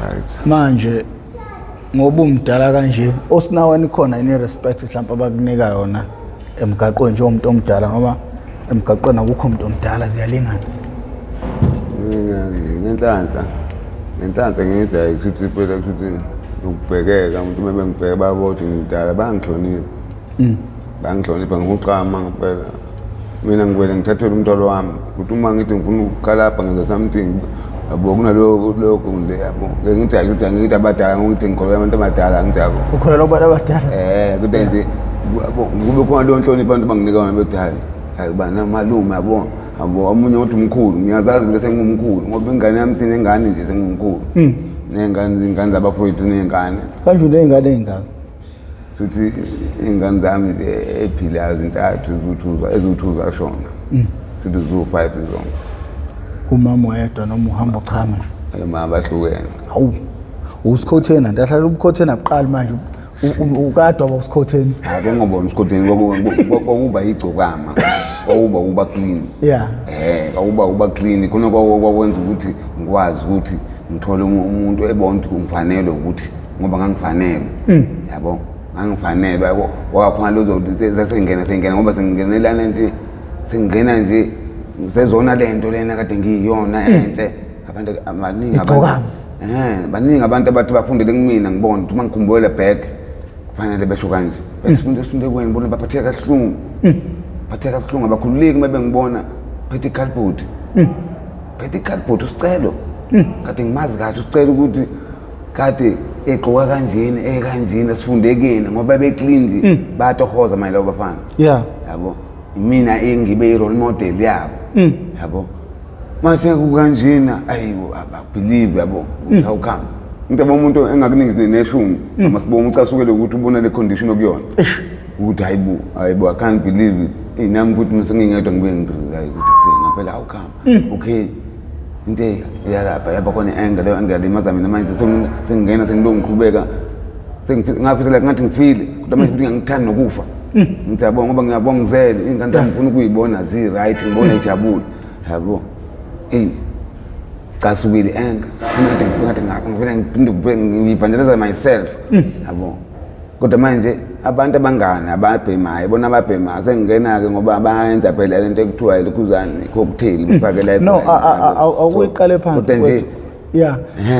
Right. Manje ngoba umdala kanje, osinaweni khona ini respect mhlawumbe abakunika yona emgaqweni njengomuntu omdala, ngoba emgaqweni akukho umuntu omdala, ziyalingana? Ngenhlanhla ngithi hayi, kushuthi phela kushuthi ukubhekeka umuntu uma bengibheka babona ukuthi ngimdala, bayangihlonipha. Bayangihlonipha ngokuqama ngempela. Mina ngivele ngithathele umntwalo wami ukuthi uma ngithi ngifuna ukuqalapha ngenza something, yabo, kunaloko lokho nje, yabo. Ngeke ngithi hayi, ukuthi angithi abadala, ngokuthi ngikholelwa abantu abadala, ngithi yabo. Ukholelwa kubantu abadala? Eh, kodwa nje yabo, kube khona leyo nhlonipho abantu banginika yona, bethi hayi hayi, uba namalume, yabo, yabo, omunye uthi umkhulu. Ngiyazazi mina sengumkhulu ngoba ingane yami sinengane nje, sengumkhulu ney'ngane, izingane zabafowethu ney'ngane. Kanje uney'ngane ey'ngaka? Futhi iy'ngane zami nje ey'philayo zintathu, eziwu-two zashona, futhi ziwu-five zonke. Kumama oyedwa noma uhamba uchama nje? Ema bahlukene. Hawu, usikhotheni anti ahlala ubukhotheni abuqali manje, ukade waba usikhotheni. Hayi, kwangobona usikhotheni, kwakuba yigcokama, kwakuba uba clean. Kwakuba uba clean khona, kwakwenza ukuthi ngikwazi ukuthi ngithole umuntu ebona ukuthi ngifanele, ukuthi ngoba ngangifanele, yabo, ngangifanele, yabo. Kwakhona lezo sesengena sengena ngoba sengingenelana nje, sengingena nje sezona lento lena kade ngiyiyona enhle, abantu abaningi abantu. Igcokama. Baningi abantu abathi bafundele kumina, ngibona ukuthi uma ngikhumbule back kufanele besho kanje, besifunde sifunde kweni, bona baphatheka kabuhlungu, phatheka kabuhlungu, abakhululeki uma bengibona phethe i-cardboard, phethe i-cardboard. Usicelo kade ngimazi kahle usicelo ukuthi kade egqoka kanjeni, ekanjeni, sifunde kuyena ngoba be-clean nje, bayatohoza manje labo bafana. Yabo, mina engibe i-role model yabo, yabo. Mase kukanjena, ayibo, ababelieve, yabo, ukuthi how come into yabo umuntu engakuningi neshumi amasibonga ucasukele ukuthi ubona le condition okuyona, ukuthi hayibo, hayibo, I can't believe it. Eh, nami futhi mase ngingedwa ngibe ngirealize ukuthi kusena ngempela, how come? Okay, into eyalapha yaba khona i-anger, leyo anger yalimaza mina. Manje sengingena sengilo ngiqhubeka, ngafisa like ngathi ngifile, kodwa manje futhi ngangithandi nokufa. Ngithi yabo, ngoba ngiyabonga ngizele iy'ngane zami, ngifuna ukuyibona zi-right, ngibona ijabule, yabo. Eyi, casukile i-anger, ngathi ngifuna ngathi ngapha ngifuna ngiphinde ngiyibhanjeleza myself, yabo. Kodwa manje abantu abangani ababhemayo bona ababhemayo sengingena-ke ngoba bayenza phela lento ekuthiwa ilokhuzane cocktail, befake la. No, awuyiqale phansi. Kodwa nje mfowethu. Yeah,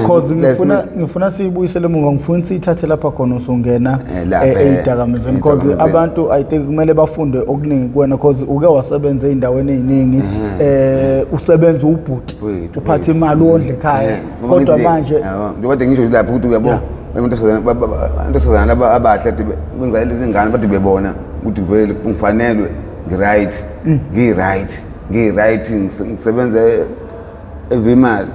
cause ngifuna ngifuna siyibuyisele emuva, ngifuna siyithathe lapha khona usungena Lapha, ey'dakamizweni, cause ey'dakamizweni. Abantu, I think kumele bafunde okuningi kuwena, cause uke wasebenza ey'ndaweni ey'ningi, usebenza ubhuti, Wethu, uphathe imali, wondle ekhaya, ngoba kodwa ngithi- manje yabo, njengoba ngisho lapho ukuthi uyabo abantu besifazane abantu besifazane laba abahle athi bengizalela izingane, bathi bebona ukuthi vele ngifanelwe, ngi-right, ngi-right, ngi-right, ngisebenza eVimal,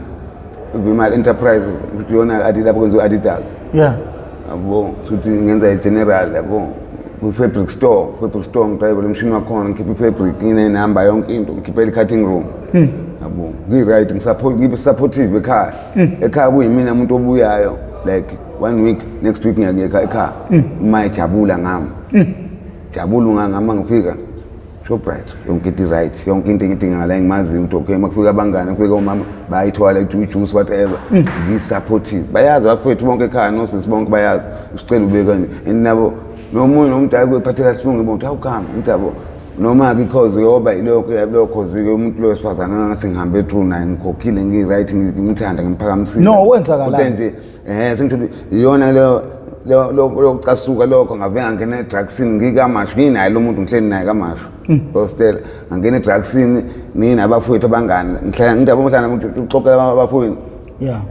eVimal Enterprises, ukuthi yona adi lapho kwenziwa Adidas, yabo, futhi ngenza i-general, yabo, kwi-fabric store, fabric store ngidayibela umshini wakhona, ngikhiphe i-fabric, nginenamba, yonke into, ngikhiphela i-cutting room, yabo. Ngi-right, ngisupport, ngibe supportive ekhaya. Ekhaya kuyimina umuntu obuyayo like one week, next week ngiya ekhaya, ekhaya uma ejabula ngami, jabula ngami ngifika Shoprite, yonke into i-right, yonke into engidinga la engimaziyo ukuthi okay, uma kufika abangane, kufika omama, bayayithola ijuice, whatever. Ngi-supportive, bayazi abafowethu bonke ekhaya nosisi bonke bayazi usicela ube kanje, and nabo nomunye nomdala kuyephatheka sihlungu bona ukuthi awukhamba, ngithi yabo, noma-ke i-cause yoba ilokho yabo cause-ke umuntu lo wesifazane angase ngihambe through naye, ngikhokhile, ngi-right, ngimthanda, ngimphakamisile. No, wenzakalani? Kodwa nje sengithola iyona leyo lokucasuka lokho, ngave ngangena edrugsini ngikamashu, nginaye lo muntu, ngihleli naye kamashu hostel, ngangena edrugsini nginabafowethu abangani, ngihlala ngithi yabo, ngihlala nomuntu uxoxela abafowenu,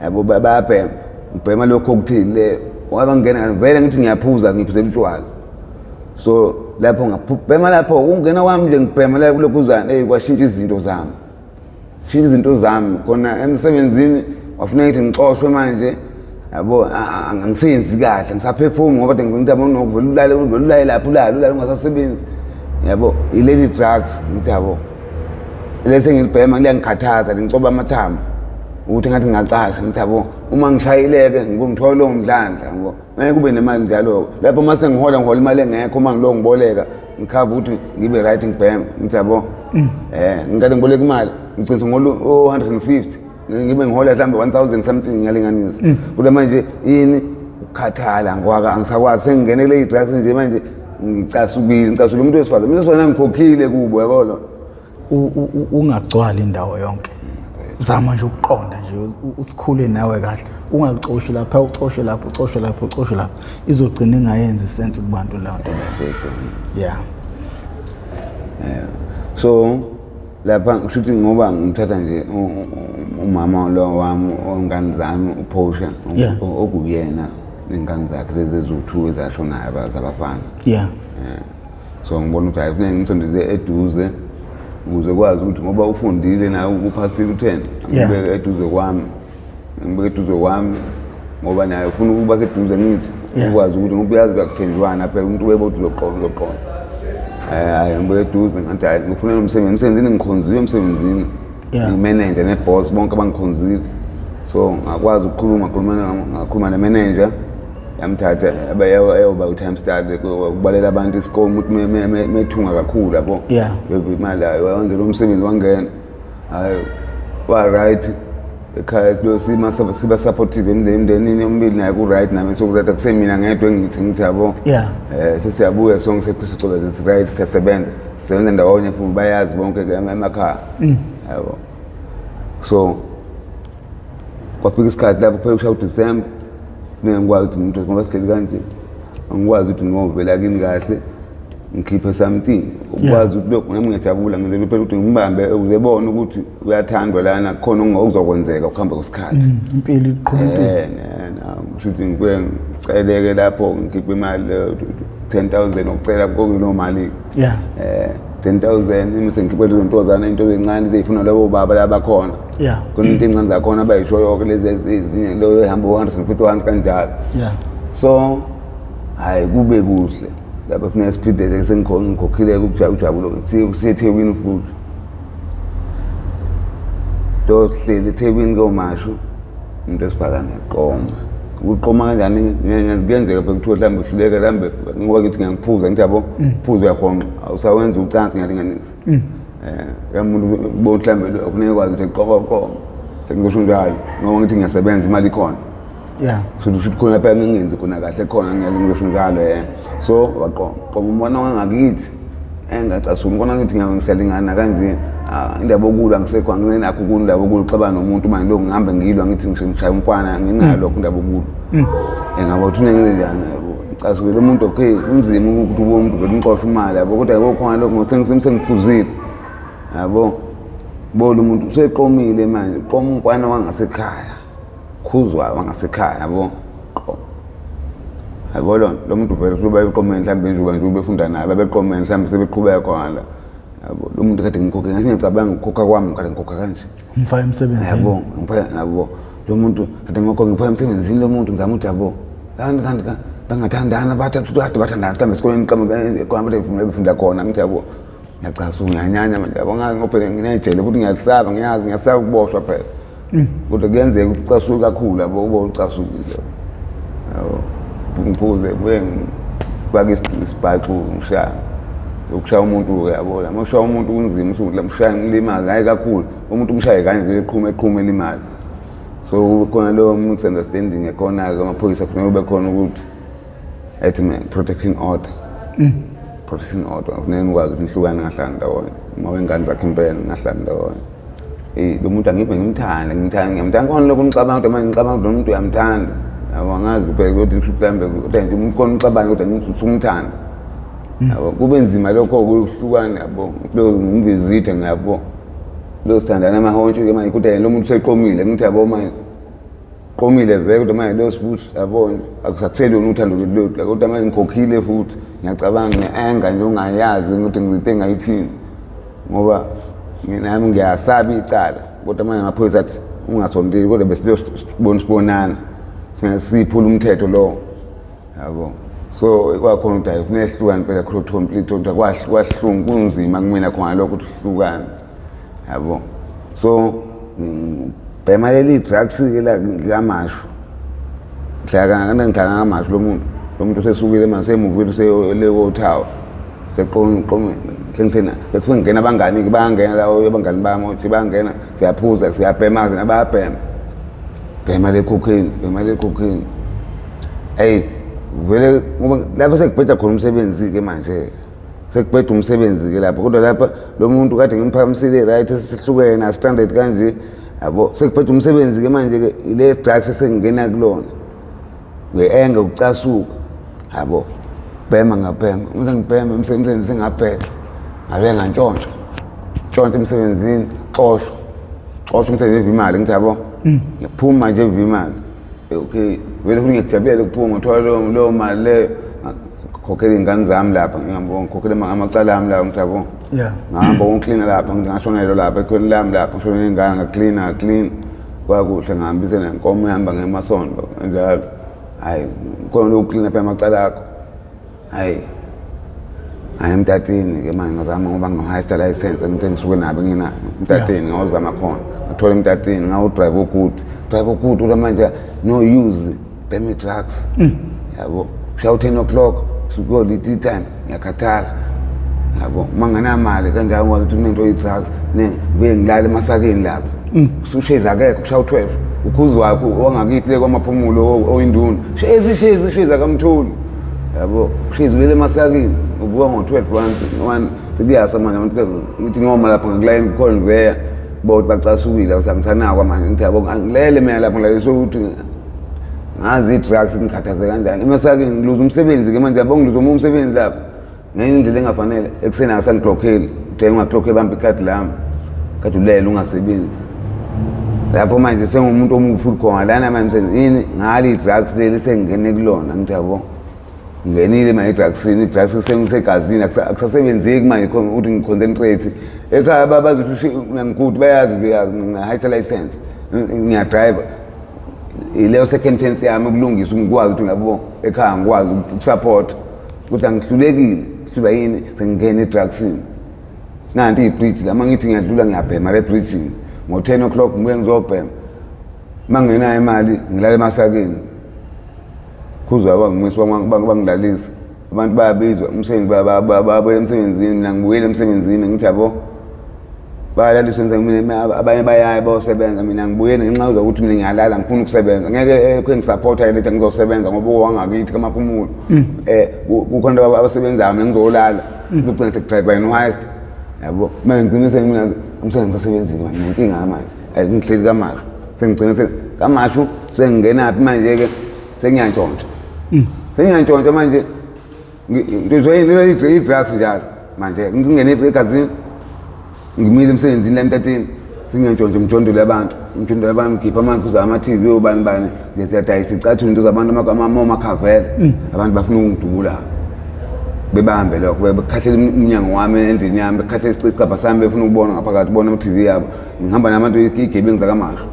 yabo, bayabhema, ngibhema lokho cocktail le, waba ngingena vele ngithi ngiyaphuza, ngiphuzela utshwala. So lapho ngabhema, lapho ukungena kwami nje ngibhema la kulokhuzana, eyi, kwashintsha izinto zami, shintsha izinto zami khona emsebenzini, wafuneka ukuthi ngixoshwe manje, yabo. Angisenzi kahle, ngisaphefumi ngoba kade ngithi yabo, nokuvela ulale, uvele ulale lapho, ulale, ulale ungasasebenzi, yabo. Ileli drugs, ngithi yabo, lese ngilibhema liyangikhathaza, lingicoba amathambo ukuthi ngathi ngingacasha. Ngithi yabo, uma ngishayileke ngithola lowo mdlandla, yabo, ngeke kube nemali njalo lapho. Uma sengihola, ngihola imali engekho, uma ngilo ngiboleka ngikhava ukuthi ngibe right, ngibhema. Ngithi yabo, ngikade ngiboleka imali, ngigcina ngolu o-150. Ngibe ngihola mhlawumbe 1000 something, ngiyalinganisa. Kodwa manje yini, ukukhathala ngikwaka, angisakwazi, sengingene kule drugs nje manje, ngicasukile, ngicasukile umuntu wesifazane, umuntu wesifazane angikhokhile kubo, yabo lo. Ungagcwali indawo yonke, zama nje ukuqonda nje, usikhule nawe kahle, ungacoshi lapha, ucoshe lapha, ucoshe lapha, ucoshe lapha, izogcina ingayenzi sense kubantu leyo nto leyo, yeah. So lapha kusho ukuthi ngoba ngithatha nje umama lo wami ongane zami uphosha, okuyena ney'ngane zakhe lezi eziwu-two ezashonayo, zabafana. So ngibona ukuthi hayi, kufuneka ngimsondeze eduze ukuze kwazi ukuthi ngoba ufundile naye, uphasile u-10. Ngibeke eduze kwami, ngibeke eduze kwami ngoba naye ufuna ukuba seduze, ngithi ukwazi ukuthi ngoba uyazi bakuthenjwana phela, umuntu webo ukuthi uzoqonda, uzoqonda. Hayi, ngibeke eduze, ngathi hayi, ngifuna nomsebenzi emsebenzini, ngikhonziwe emsebenzini. I-manager ne-boss bonke bangikhonzile, so ngakwazi ukukhuluma, khuluma, ngakhuluma ne-manager, yamthatha ayoba u-time start ukubalela abantu isikole, umuntu methunga kakhulu, yabo. Imali hayi, wenze lo msebenzi, wangena, hayi, wa-right ekhaya, silo sima siba supportive emndenini yomibili, naye ku-right, nami soku-right, akusemina ngedwa engithi ngithi yabo. Sesiyabuya sonke, sesicobeze, si-right, siyasebenza, sisebenza ndawonye futhi bayazi bonke ke emakhaya, yabo. So kwafika isikhathi lapho phela kushaya uDisemba, ngeke ngikwazi ukuthi umuntu ngoba sihleli kanje, angikwazi ukuthi ngovela kini kahle ngikhiphe something ukwazi ukuthi lokhu nami ngiyajabula, ngenzela phela ukuthi ngimbambe ukuze bone ukuthi uyathandwa lana, khona okuzokwenzeka ukuhamba kwesikhathi. Impilo iqhuma impilo. Na kusho ukuthi ngibuye ngiceleke lapho, ngikhiphe imali 10,000 ukucela kokuyilo mali. 10,000 mise ngikhiphe lezo ntozana, into ezincane ezifuna labo baba labakhona. Khona into encane zakhona abayisho yonke lezi ezinye, lo ehamba 150 kanjalo. So hayi, kube kuhle lapha, funeka siphindele, sengikhokhile ukujabulo, siye eThekwini futhi. So sihleli eThekwini komashu, umuntu wesifazane aqoma. Ukuqoma kanjani? Kuyenzeka phela kuthiwa mhlawumbe uhluleke, mhlawumbe ngoba ngithi ngiyangiphuza, ngithi yabo, phuza uyahonqa, awusawenza ucansi, ngiyalinganisa. Umuntu ubona mhlawumbe kufuneka kwazi ukuthi eqoka qoma. Sengizosho njalo ngoba ngithi ngiyasebenza, imali ikhona. So kusho ukuthi khona phela ngingenzi khona kahle khona, ngiyalungisa njalo. So waqoma qoma umbona wangakithi engacasuli, ngibona ngithi ngisalingana kanje. Ah, indaba okulwa ngisekho, anginakho ukulwa, indaba okulwa uxabana nomuntu manje lokhu ngihambe ngilwa, ngithi ngishaya umfana, nginayo lokho indaba okulwa. Ngabo uthi ngenze njani, yabo, ngicasukile umuntu, okay, kunzima ukuthi ube umuntu vele umxoshe imali, yabo, kodwa yabo khona lokho ngokuthi sengiphuzile, yabo, bona umuntu useqomile manje, uqoma umfana wangasekhaya, khuzwayo wangasekhaya, yabo, qoma, yabo lo muntu vele usuke beqomene mhlawumbe njengoba nje ubefunda naye, babeqomene mhlawumbe sebeqhubeka khona la, yabo, lo muntu kade ngikhokhe, ngathi ngiyacabanga ukukhokha kwami, kade ngikhokha kanje. Umfaka emsebenzini. Yabo, ngipha, yabo, lo muntu kade ngikhokha, ngipha emsebenzini lo muntu, ngizama ukuthi yabo kanti kanti bangathandana, bathi kade bathandana mhlawumbe esikoleni khona befunda khona, ngithi yabo, ngiyacasuka, ngiyanyanya manje, yabo, ngazi ngoba phela nginejele futhi ngiyalisaba, ngiyazi ngiyasaba ukuboshwa phela, kodwa kuyenzeka ukuthi ucasuke kakhulu, yabo, ube ucasukile, yabo, ngiphuze buye ngifake isibhaxu, ngishaya, ukushaya umuntu-ke, yabo, lama ushaya umuntu kunzima, usuke mshaya ngilimaze, hhayi kakhulu, umuntu umshaye kanje vele eqhume eqhume elimale. So khona leyo misunderstanding ekhona-ke, amaphoyisa kufuneka kube khona ukuthi ethi protection order, protection order, kufuneka nikwazi ukuthi nihlukane, ningahlali ndawonye, uma wengane zakhe impela ningahlali ndawonye. Lo muntu angibe ngimthanda, ngimthanda, ngiyamthanda, khona lokho ngicabanga ukuthi manje ngicabanga ukuthi lo muntu uyamthanda, yabo, angazi kuphela ukuthi ngisho mhlawumbe, kodwa nje umuntu khona ucabanga ukuthi ngithi umthanda, yabo, kube nzima lokho ukuhlukana, yabo, lo ngimvizitha, ngiyabo, lo sithandana amahontsho-ke manje, kodwa yena lo muntu useqomile, ngithi yabo manje qomile vele, kodwa manje lo futhi, yabo, akusakuselona uthando lwethu, kodwa manje ngikhokhile futhi ngiyacabanga nge-anger nje ongayazi ukuthi ngizinte ngayithini, ngoba nami ngiyasaba icala, kodwa manje amaphoyisa athi ungasondeli, kodwa besibona sibonana siphula umthetho lowo, yabo. So kwakhona ukuthi hayi, kufuneka sihlukane phela complete, kodwa kwahlungu, kunzima kumina khona lokho ukuthi sihlukane, yabo. So ngibhema leli drugs-ke la ngikamashu, ngihlala ngihlala kamashu, lo muntu usesukile manje, semuvile, sele kothawa. Seqomi sengisena sekufike ngena abangani-ke bayangena lawo abangani bami othi bayangena siyaphuza siyabhema zina bayabhema bhema le cocaine bhema le cocaine. Eyi vele ngoba lapho sekubheda khona umsebenzi-ke manje sekubheda umsebenzi-ke lapho kodwa lapha lo muntu kade ngimphakamisile right sesihlukene astandard kanje yabo sekubheda umsebenzi-ke manje-ke ile drugs esengingena kulona nge-enga ukucasuka yabo bhema ngabhema uma sengibhema emsebenzini sengabheka ngabe ngantshontsha ntshontsha emsebenzini xoshwa xoshwa umsebenzi eva imali ngithi yabo ngiyaphuma nje eva imali. Okay vele futhi ngiyakujabulela ukuphuma ngithola leyo mali leyo ngikhokhela iy'ngane zami lapha ngiyabonga ngikhokhela amacala ami lapha ngithi yabo. Ngahamba ngoklina lapha ngithi ngashonelwa lapha ekhweni lami lapha ngishonele iy'ngane ngaklina ngaklina kwakuhle ngihambise nenkomo ihamba ngemasondo kanjalo. Hhayi khona lokuklina phela amacala akho. Hhayi hayi emtatini-ke manje ngazama ngoba ngino-high license into engisuke nabo nginayo emtatini ngawuzama khona ngathola emtatini ngawudrive ogood drive ogood kodwa manje no use bhema i-drugs yabo kushaya u-10 o'clock sukuyolita i-time ngiyakhathala yabo uma ngingenamali kanjalo ngikwazi ukuthi kunento iyi-drugs ne ngibuye ngilale emasakeni lapha. Usushezi akekho kushaya u-12 ukhuzi wakho wangakithi le kwamaphumulo oyinduna shezi shezi shezi akamtholi yabo shezi ulele emasakeni ubuka ngo-12 one sekuyasa manje abantu ngithi ngoma lapha ngakulayini kuconveyor bothi bacasukile angisanakwa manje ngithi yabo angilele mina lapha ngilaliswe ukuthi ngazi i-drugs ngikhathaze kanjani emasakeni ngiluza umsebenzi-ke manje yabo ngiluza omunye umsebenzi lapha ngenye indlela engafanele ekuseni akasangiklokheli uthe ungaklokheli bamba ikhadi lami kade ulele ungasebenzi lapho manje sengumuntu omubi futhi khona lana manje yini ngale i-drugs leli sengingene kulona ngithi yabo ngingenile manje i-drugsini i-drugs sengisegazini akusasebenzeki manje khona ukuthi ngiconcentrate ekhaya bazi ukuthi ngikude bayazi beyazi ngina-high license ngiyadrive ileyo second chance yami ukulungisa ngikwazi ukuthi ngabo ekhaya ngikwazi ukusupport ukuthi angihlulekile hlulwa yini sengingena e-drugsini nanti ibridge la uma ngithi ngiyadlula ngiyabhema le bridgini ngo-10 o'clock ngibuye ngizobhema. Uma ngingenayo imali ngilala emasakeni. Khuzwa bangimisa bangilalisa abantu bayabizwa umsebenzi babuyela emsebenzini mina ngibuyele emsebenzini ngithi yabo bayalaliswa emsebenzini abanye bayaya bayosebenza mina ngibuyele ngenxa yokuthi mina ngiyalala ngifuna ukusebenza. Ngeke khe ngisupporta lethi ngizosebenza ngoba owangakithi kamaphumulo kukhona abasebenzayo mina ngizolala. Kugcina sekudrive no-heist yabo. Manje ngigcine sengimina umsebenzi ngisasebenzile manje nenkinga manje ngihleli kamashu sengigcine kamashu sengingenaphi manje-ke sengiyantshontsha sengiyantshontsha manje i-drugs njalo manje ngingene egazini ngimile emsebenzini la emtatini singiyantshontsha imjondolo yabantu imjondolo yabantu ngikhipha amantu ama-TV obani bani siyadayisa icathulo into zabantu omakhavela abantu bafuna ukungidubula bebambe lokho bekhahlela umnyango wami endlini yami bekhahlela isicabha sami befuna ukubona ngaphakathi bona ama-TV yabo. Ngihamba nabantu iy'gebengu zakamashu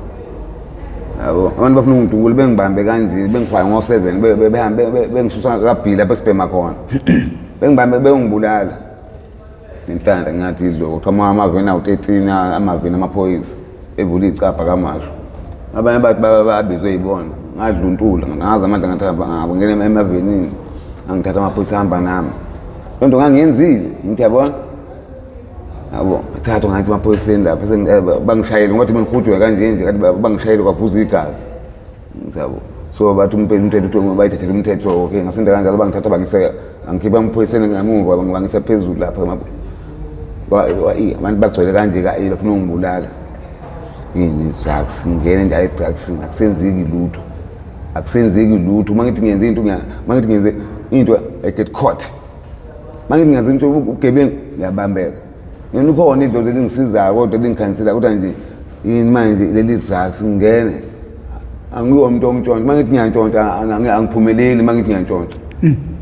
yabo abantu bafuna ukungidubula bengibambe kanje bengihwaye ngo-7 behambe bengisusa kabhili lapho esibhema khona. Bengibambe bengibulala nenhlanhla ngathi idloko qhamuka amaveni awu-13 amaveni amaphoyisa evula icabha kamashu. Abanye bathi babizwe yibona ngadluntula ngazi amandla ngathi ngangena emavenini angithatha amaphoyisa ahamba nami. Loo nto ngangiyenzile ngithi yabona yabo thathwa ngathi emaphoyiseni lapha bangishayele ngoba bengihudwe kanje nje kanti bangishayele kwavuza igazi. Yabo so bathi umthetho bayithathele umthetho okay ngasinda kanjalo bangithatha bangise angikhipha emaphoyiseni ngemuva bangisa phezulu lapha abantu bagcwele kanje ka bafuna ukungibulala. Yini drugs ngingena njalo e-drugsini akusenzeki lutho akusenzeki lutho. Uma ngithi ngenze into uma ngithi ngenze into I get caught. Uma ngithi ngenze into ubugebengu ngiyabambeka. Yena ukhona idlozi elingisizayo kodwa elingikhansela kodwa nje yini manje leli drugs ngingene angiwo umuntu omntshontsha. Uma ngithi ngiyantshontsha angiphumeleli uma ngithi ngiyantshontsha.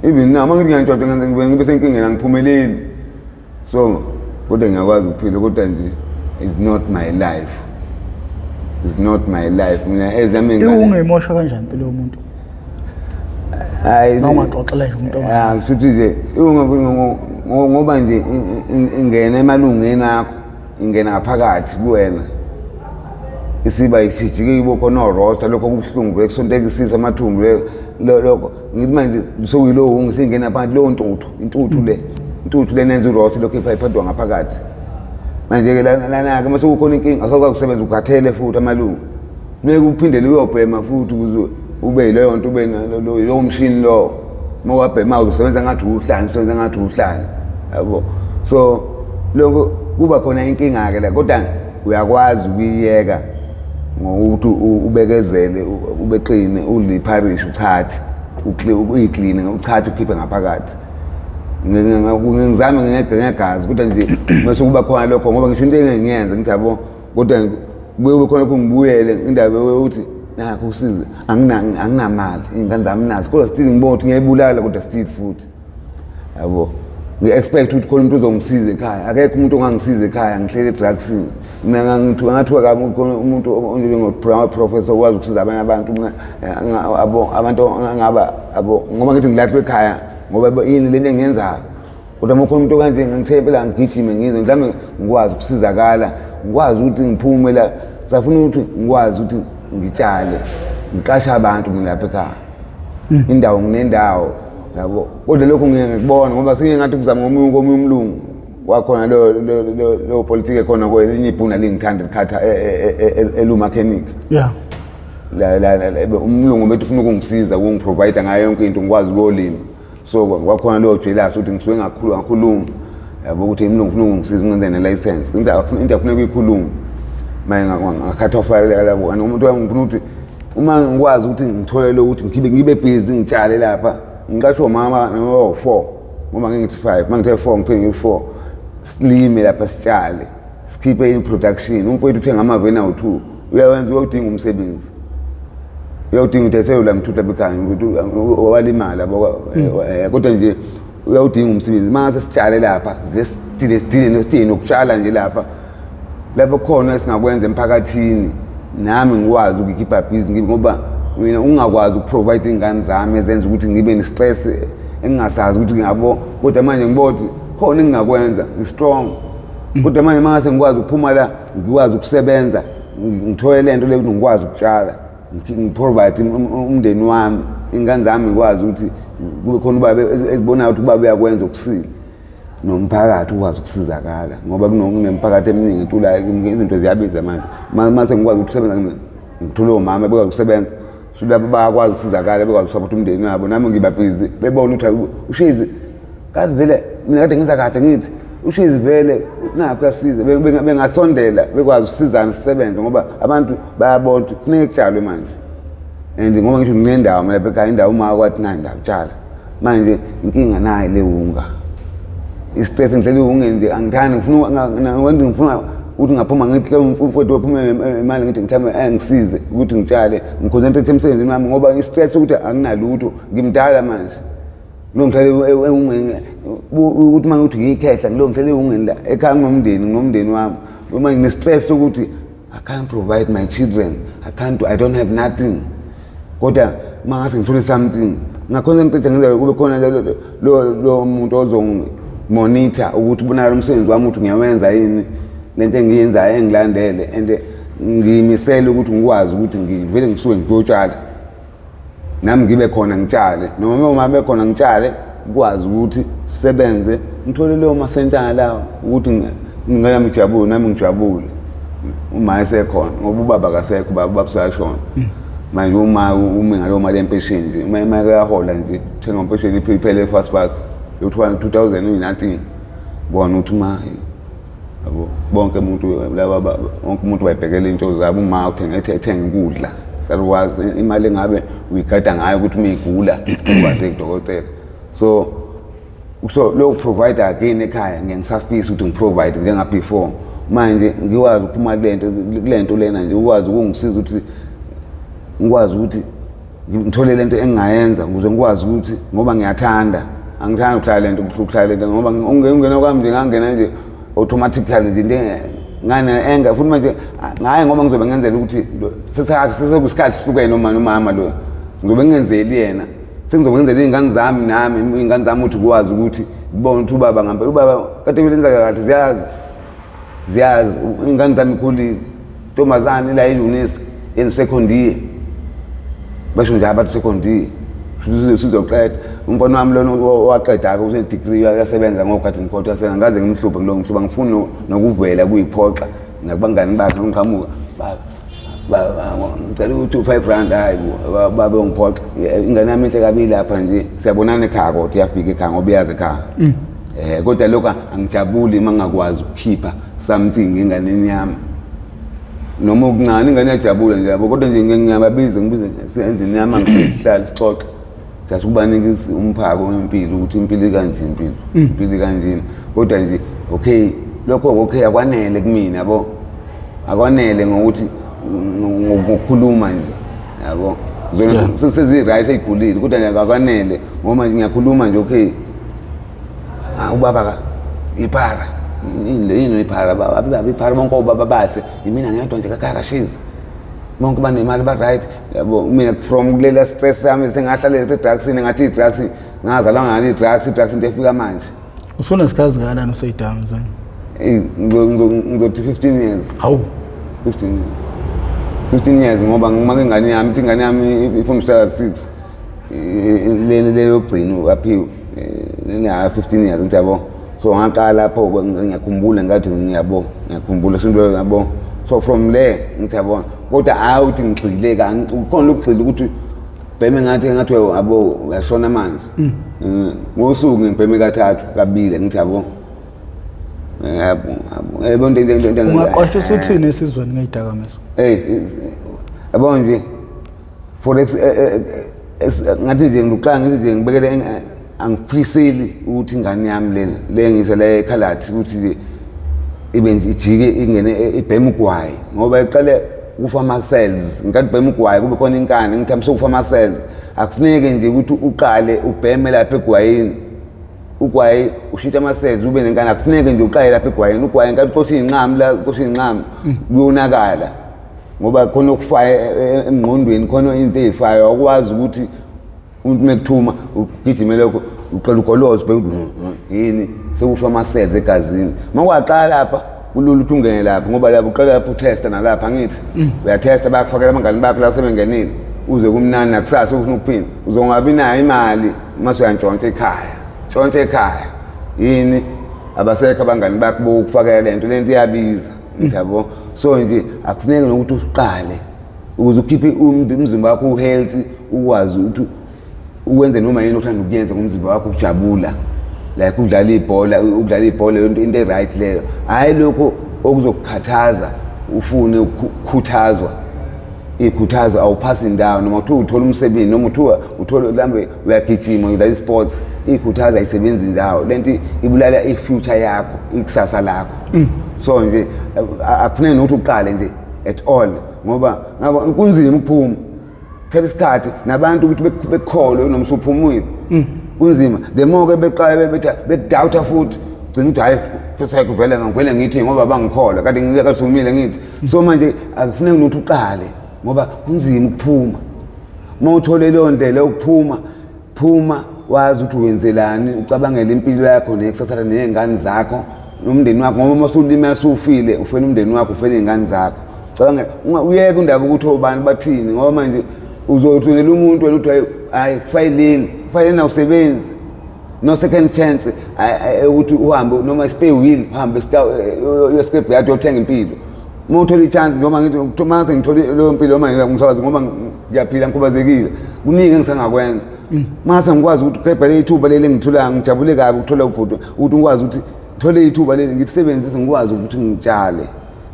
Even now uma ngithi ngiyantshontsha ngenze ngibe senkingeni angiphumeleli. So kodwa ngiyakwazi ukuphila kodwa nje it's not my life. It's not my life. Mina ezami ingane. Ungayimosha kanjani impilo yomuntu? Hayi Noma ungaxoxela nje umuntu ongazi. Futhi nje ngoba nje ingena emalungeni akho, ingena ngaphakathi kuwena. Isiba isijike ibo khona orosta lokho kubuhlungu bekusonteka isisa amathumbu lokho ngithi manje sekuyilowo ngisingena phansi leyo ntuthu intuthu le. Intuthu lena yenza urothi lokhu iphathwa ngaphakathi. Manje-ke lana-ke uma sekukhona inkinga asakwazi ukusebenza, ukhathele futhi amalungu, funeka uphindele uyobhema futhi ukuze ube yileyo nto, ube lowo mshini lowo. Uma wabhema uzosebenza ngathi uhlanya, usebenza ngathi uhlanya, yabo. So lokho kuba khona inkinga-ke la, kodwa uyakwazi ukuyiyeka ngokuthi ubekezele, ubeqine, udle ipharishi, uchathe, uyikline, uchathe, ukhiphe ngaphakathi. Ngizame ngegazi, kodwa nje mase kuba khona lokho, ngoba ngisho into engengiyenza ngithi yabo, kodwa kube khona lokho ngibuyele indaba yokuthi nakho usize, anginamali, iy'ngane zami nazo, kodwa still ngibona ukuthi ngiyayibulala, kodwa still futhi yabo ngi-expect ukuthi khona umuntu ozongisiza ekhaya. Akekho umuntu ongangisiza ekhaya, ngihleli e-drugsini. Mina ngathiwa kabi khona umuntu onjengo-professor okwazi ukusiza abanye abantu. Mina abantu angaba abo, ngoba ngithi ngilahlwe ekhaya ngoba yini lento engiyenzayo, kodwa uma khona umuntu okanje ngithe impela ngigijime ngizwe mhlawumbe ngikwazi ukusizakala, ngikwazi ukuthi ngiphume la. Safuna ukuthi ngikwazi ukuthi ngitshale, ngiqashe abantu mina lapha ekhaya, indawo nginendawo yabo, kodwa lokhu ngiye ngikubona ngoba sinye ngathi kuzama ngomunye komunye umlungu wakhona lo politiki ekhona kwelinye ibhuna lingithanda likhatha elumakhenikhi. La umlungu bethi ufuna ukungisiza, ukungiprovide ngayo yonke into, ngikwazi ukuyolima. So kwakhona leyo jealous ukuthi ngisuke ngakhulu ngakhuluma yabo ukuthi umlungu ufuna ukungisiza, ungenze ne-license, into afuneka uyikhulume. Manje ngakhatha off la umuntu wami, ngifuna ukuthi uma ngikwazi ukuthi ngithole lo ukuthi ngibe ngibe busy, ngitshale lapha, ngiqashe omama noma bawu-4, ngoba ngeke ngithi 5, uma ngithe 4 ngiphinde ngithi 4, silime lapha, sitshale, sikhiphe i-production. Umfowethu uthenga amaveni awu-2, uyawenza, uyawudinga umsebenzi, uyawudinga ukuthi eseyula mthutha ekhaya ukuthi walimala yabo, kodwa nje uyawudinga umsebenzi. Uma ngase sitshale lapha nje, sidile sidile sidile nokutshala nje lapha, lapho khona esingakwenza emphakathini, nami ngikwazi ukuyikhipha busy, ngoba mina ungakwazi ukuprovide iy'ngane zami ezenza ukuthi ngibe ne-stress engingasazi ukuthi ngabo, kodwa manje ngibona ukuthi khona engingakwenza, ngi-strong. Kodwa manje uma ngase ngikwazi ukuphuma la, ngikwazi ukusebenza, ngithole le nto le ukuthi ngikwazi ukutshala, ngiprovide umndeni wami, iy'ngane zami ngikwazi ukuthi kube khona ubaba ezibonayo ukuthi ubaba uyakwenza okusile, nomphakathi ukwazi ukusizakala, ngoba kunemiphakathi eminingi entulayo, izinto ziyabiza manje. Mase ngikwazi ukusebenza, ngithole omama bekwazi ukusebenza, so lapho bayakwazi ukusizakala, bekwazi ukusapotha umndeni wabo, nami ngiba busy, bebona ukuthi uShezi kazi vele mina kade ngenza kahle, ngithi uShezi vele nakho uyasiza, bengasondela, bekwazi ukusizana, sisebenze, ngoba abantu bayabona ukuthi kufuneka kutshalwe manje. And ngoba ngisho nginendawo mina lapha ekhaya, indawo uma kwathi nayi indawo tshala, manje inkinga nayi le wunga, i-stress, ngihleli wungeni nje, angithandi, ngifuna ngifuna ukuthi ngaphuma ngithi umfowethu waphume imali, ngithi ngithame ngisize ukuthi ngitshale, ngiconcentrate emsebenzini wami, ngoba i-stress ukuthi anginalutho, ngimdala manje, lo ngihlale ewungeni ukuthi uma ngithi ngiyikhehla, ngilo ngihlale ewungeni la ekhaya, nginomndeni, nginomndeni wami, noma ngine-stress ukuthi I can't provide my children, I can't, I don't have nothing. Kodwa uma ngase ngithole something, ngaconcentrate ngenza kube khona lo muntu ozongimonitha ukuthi ubonakala umsebenzi wami ukuthi ngiyawenza yini lento engiyenzayo, engilandele, and ngiyimisele ukuthi ngikwazi ukuthi ngivele ngisuke ngiyotshala, nami ngibe khona ngitshale, noma uma bekhona ngitshale, ukwazi ukuthi sisebenze, ngithole leyo masentana lawo ukuthi ingane yami ijabule, nami ngijabule, uma esekhona, ngoba ubaba akasekho, ubaba usayashona manje. Uma umi ngaleyo mali yempesheni nje, uma imali yahola nje, thenga impesheni iphele fast fast, yothiwa 2000 uyi-nothing. Bona ukuthi uma yabo bonke umuntu laba, wonke umuntu wayibhekela into zabo, uma uthenga ethenga ukudla, saluwazi imali engabe uyigada ngayo ukuthi uma igula ukwazi kudokotela. So lo provide again ekhaya, ngiye ngisafisa ukuthi ngiprovide njenga before. Manje ngikwazi ukuphuma kulento lena nje, ukwazi ukungisiza ukuthi ngikwazi ukuthi ngithole lento engingayenza ukuze ngikwazi ukuthi, ngoba ngiyathanda, angithandi ukuhlala lento, ukuhlala lento, ngoba ungena kwami nje, ngangena nje automatically nje into ngane enga futhi manje ngaye, ngoba ngizobe ngenzela ukuthi sesekusikhathi sihlukene noma nomama lo, ngizobe ngingenzeli yena, sengizobe ngenzela iy'ngane zami, nami iy'ngane zami ukuthi kwazi ukuthi zibone ukuthi ubaba ngampela, ubaba kade belenza kahle, ziyazi ziyazi iy'ngane zami ikhulile, intombazane la eUnisa yenza second year, basho nje abathi second year, Sizoqeda umfana wami lona owaqeda-ke une-degree, uyasebenza ngogadini court, uyasebenza. Ngaze ngimhluphe ngilo ngihlupha, ngifuna nokuvela kuyiphoxa nakubangani bakhe ngiqhamuka, ngicela ukuthi u-R5, hayi bo babe ungiphoxa. Ingane yami inhle kabili lapha nje, siyabonana ekhaya, kodwa iyafika ekhaya ngoba iyazi ekhaya. Kodwa lokho angijabuli uma ngingakwazi ukukhipha something enganeni yami noma okuncane. Ingane iyajabula nje yabo, kodwa nje ngiyababiza, ngibize endlini yami, angisihlale sixoxe, just ukubanika umphako wempilo, ukuthi impilo ikanje, impilo ikanjena. Kodwa nje okay, lokho okay, akwanele kumina yabo, akwanele ngokuthi ngokukhuluma nje yabo. Zona sezi-right, sey'khulile, kodwa nje akwanele ngoba nje ngiyakhuluma nje. Okay, ubaba ka iphara yini, yini iphara baba, baba iphara, bonke obaba bahle, yimina ngedwa nje kakakashizi, bonke banemali, ba-right yabo. Mina from kulela stress sami sengahlala e-drugsini, ngathi i-drugs ngazalwa ngalo, i-drugs into efika manje. Usunesikhathi kangakanani useyidakamizweni? Ngizothi 15 years. Hawu. 15 years, 15 years, ngoba ngima ingane yami, ithi ingane yami ifuna uhlala 6, le yokugcina aphiwe ina 15 years, ngithi yabo. So ngaqala lapho, ngiyakhumbula ngathi ngiyabo, ngiyakhumbula sinto yabo. So from there ngithi yabo, kodwa hayi ukuthi ngigxile ka khona ukugxila ukuthi bheme ngathi yabo uyashona manje. Ngosuku ngibheme kathathu, kabili, ngithi yabo, yabo yabo into. Ungaqwashisa uthini esizweni ngeyidakamizwa? Hey, yabo nje, forex ngathi nje ngiqala ngithi nje ngibekele, angifiseli ukuthi ingane yami le ngisho le ekhalathi ukuthi nje ibe nje ijike ingene ibhema ugwayi, ngoba iqale kufa ama-cells. Ngiqale ubhema ugwayi kube khona inkani, ngithi amse kufa ama-cells. Akufuneki nje ukuthi uqale ubheme lapha egwayini. Ugwayi ushintsha ama-cells ube nenkani. Akufuneki nje uqale lapha egwayini. Ugwayi nkathi ucosha iy'nqamu la, ucosha iy'nqamu, kuyonakala ngoba khona okufayo emngqondweni, khona into ey'fayo. Awukwazi ukuthi umuntu mekuthuma ugijime lokho, uqala ugoloze, ubheke ukuthi yini, sekufa ama-cells egazini. Uma kwaqala lapha kulula ukuthi ungene lapha, ngoba lapho uqala lapho uthesta nalapha, angithi uyathesta, bayakufakela abangani bakho la sebengenile, uze kumnani nakusasa ufuna ukuphinda, uzongabi nayo imali mase uyantshontsha ekhaya, ntshontsha ekhaya yini, abasekho abangani bakho bokufakela lento, lento iyabiza, ngithi yabo. So nje akufuneki nokuthi uqale ukuze ukhiphe umzimba wakho u-healthy, ukwazi ukuthi uwenze noma yini othanda ukuyenza ngomzimba wakho, ukujabula, like ukudlala ibhola, ukudlala ibhola into e-right leyo, hhayi lokho okuzokukhathaza ufune ukukhuthazwa. Ikhuthazo awuphasi indawo, noma kuthiwa uthola umsebenzi, noma kuthiwa uthola mhlambe uyagijima, udlala i-sports, ikhuthazo ayisebenzi indawo. Lento ibulala i-future yakho, ikusasa lakho. So nje akufuneki nokuthi uqale nje at all, ngoba ngaba kunzima ukuphuma, thatha isikhathi nabantu ukuthi bekukholwe noma usuphumile, kunzima. The more ke beqala bethi bekudoubta futhi, gcina ukuthi hayi futhi ayikuvele, ngivele ngithi ngoba bangikholwa kade ngikasumile ngithi. So manje akufuneki nokuthi uqale ngoba kunzima ukuphuma. Uma uthole leyo ndlela yokuphuma, phuma wazi ukuthi wenzelani, ucabangele impilo yakho nekusasa ney'ngane zakho nomndeni wakho, ngoba uma usulimala usufile, ufela umndeni wakho, ufela iy'ngane zakho. Cabanga uyeke indaba ukuthi obani bathini, ngoba manje uzothunela umuntu wena uthi hayi, hayi fayileni, fayileni awusebenzi, no second chance ukuthi uhambe noma spare wheel, uhambe uye yard uyothenga impilo. Uma uthola i-chance, noma ngithi uma sengithole leyo mpilo, noma ngisakwazi ngoba ngiyaphila, ngikhubazekile, kuningi engisangakwenza. Mase ngikwazi ukuthi kebha le ithuba leli engitholayo, ngijabule kabi ukuthola ubhuti, ukuthi ngikwazi ukuthi ngithole ithuba leli ngilisebenzise, ngikwazi ukuthi ngitshale,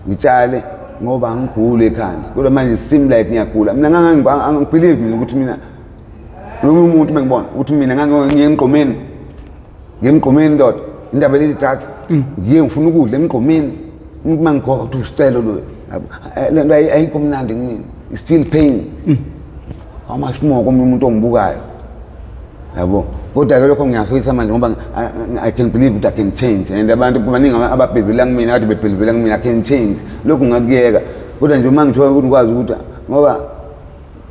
ngitshale ngoba angiguli ekhanda. Kodwa manje seem like ngiyagula mina. Angibelieve mina ukuthi mina noma umuntu bengibona ukuthi mina ngangiye emgqomeni, ngiye emgqomeni ndoda, indaba leli drugs, ngiye ngifuna ukudla emgqomeni, umuntu mangigoba ukuthi usicelo lo. Yabo, le nto ayikho mnandi kumina, is feel pain, how much more komunye umuntu ongibukayo yabo. Kodwa-ke lokho ngiyafisa manje ngoba I can believe ukuthi I can change, and abantu baningi ababhebhela kumina, kade bebhebhela kumina, I can change lokhu, ngakuyeka. Kodwa nje uma ngithola ukuthi ngikwazi ukuthi, ngoba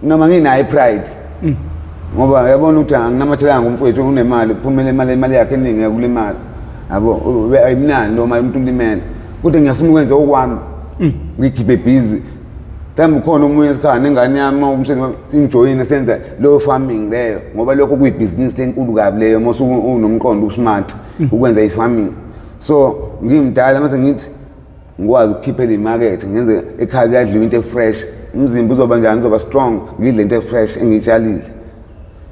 noma nginayo i-pride, ngoba yabona ukuthi anginamathelanga kumfowethu unemali, kuphumele imali, imali yakhe eningi yakulimala yabo, ayimnandi noma umuntu ulimele, kodwa ngiyafuna ukwenza okwami, ngikhiphe busy. Mhlawumbe ukhona omunye esikhaya nengane yami uma umsebenzi ingijoyine senze leyo farming leyo, ngoba lokho kuyibhizinisi lenkulu kabi leyo uma unomqondo usmart ukwenza i-farming. So ngimdala mase ngithi ngikwazi ukukhiphela imakethe, ngenze ekhaya kuyadliwa into e-fresh, umzimba uzoba njani, uzoba strong, ngidle into e-fresh engiyitshalile.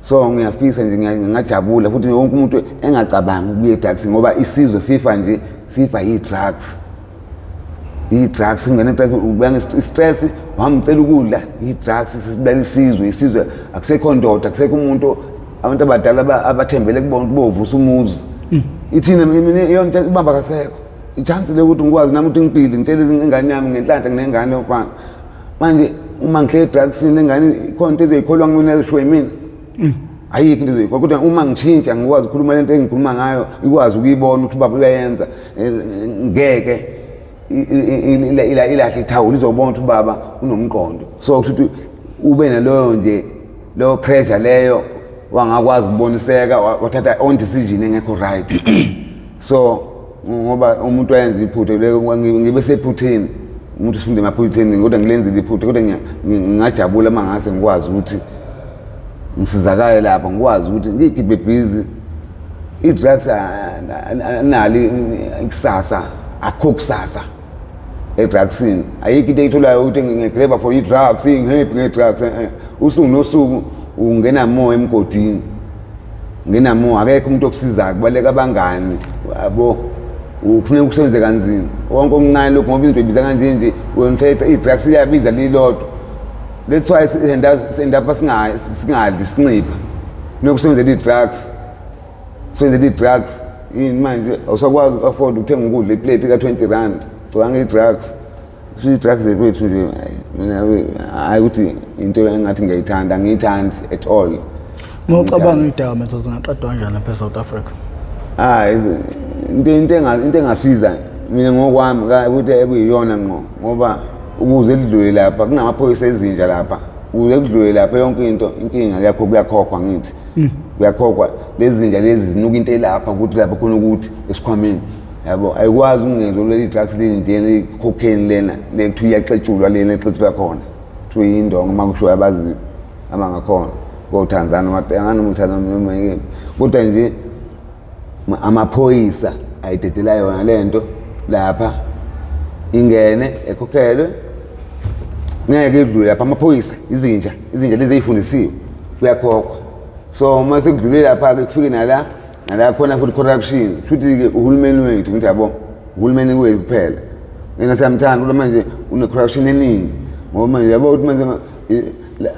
So ngiyafisa nje, ngingajabula futhi wonke umuntu engacabangi ukuya e-drugs, ngoba isizwe sifa nje, sifa yi-drugs, i-drugs ingene ubanga i-stress, wamcela ukudla, i-drugs sibulala isizwe. Isizwe akusekho ndoda, akusekho umuntu, abantu abadala abathembele kubona ukuthi bovusa umuzi. Ithina mina iyona ubamba kasekho i-chance lokuthi ngikwazi nami ukuthi ngibhidle, ngitshele ingane yami ngenhlanhla nginengane yomfana. Manje uma ngihlele e-drugsini, lengane ikhona into ezoyikholwa kumina ezoshiwo yimina? Ayikho into ezoyikholwa. Kodwa uma ngishintsha ngikwazi ukukhuluma lento engikhuluma ngayo, ikwazi ukuyibona ukuthi ubaba uyayenza, ngeke ilahle ithawula, izobona ukuthi ubaba unomqondo. So kusho ukuthi ube naloyo nje leyo pressure leyo, wangakwazi ukuboniseka, wathatha own decision engekho right. So ngoba umuntu wayenza iphutha leyo, ngibe sephutheni, umuntu ufunde emaphutheni, kodwa ngilenzile iphutha, kodwa ngingajabula uma ngase ngikwazi ukuthi ngisizakale lapha, ngikwazi ukuthi ngiyikhiphe busy. I-drugs anali ikusasa, akukho kusasa e-drugsini, ayikho into eyitholayo ukuthi ngigreba for i-drugs, ngi-happy nge-drugs. Usuku nosuku ungena more emgodini, ungena more, akekho umuntu okusizayo, kubaleka abangani yabo, kufuneka usebenze kanzima wonke omncane lokhu, ngoba izinto ibiza kanje nje, wena i-drugs iyabiza lilodwa. That's why sendapha singadli, sincipha, kufuneka usebenzele i-drugs, usebenzele i-drugs. Yini manje awusakwazi uku-afford ukuthenga ukudla, iplate ka-20 rand, cabanga i-drugs. I-drugs zethu nje, mina hayi ukuthi into engathi ngiyayithanda, angiyithandi at all. Uma ucabanga iy'dakamizwa zingaqedwa kanjani lapha e-South Africa? Hayi, into engasiza mina ngokwami ukuthi ekuyiyona ngqo, ngoba ukuze kudlule lapha kunamaphoyisa ezinja lapha, ukuze kudlule lapha yonke into inkinga yakho kuyakhokhwa, ngithi kuyakhokhwa. Lezi zinja lezi zinuka into elapha, ukuthi lapha khona ukuthi esikhwameni yabo ayikwazi ukungezwa leli drugs leli njena, i-cocaine lena le kuthiwa iyaxetshulwa, lena exetshulwa khona kuthiwa yindongo, uma kushiwo abaziyo abangakhona koTanzania, noma uTanzania noma yini, kodwa nje amaphoyisa ayidedela yona lento lapha, ingene ekhokhelwe, ngeke idlule lapha amaphoyisa, izinja, izinja lezi ey'fundisiwe, kuyakhokhwa. So uma sekudlule lapha-ke kufike nala nala khona futhi corruption, futhi-ke uhulumeni wethu, ngithi yabo uhulumeni wethu kuphela, yena siyamthanda kodwa manje une-corruption eningi, ngoba manje yabo ukuthi manje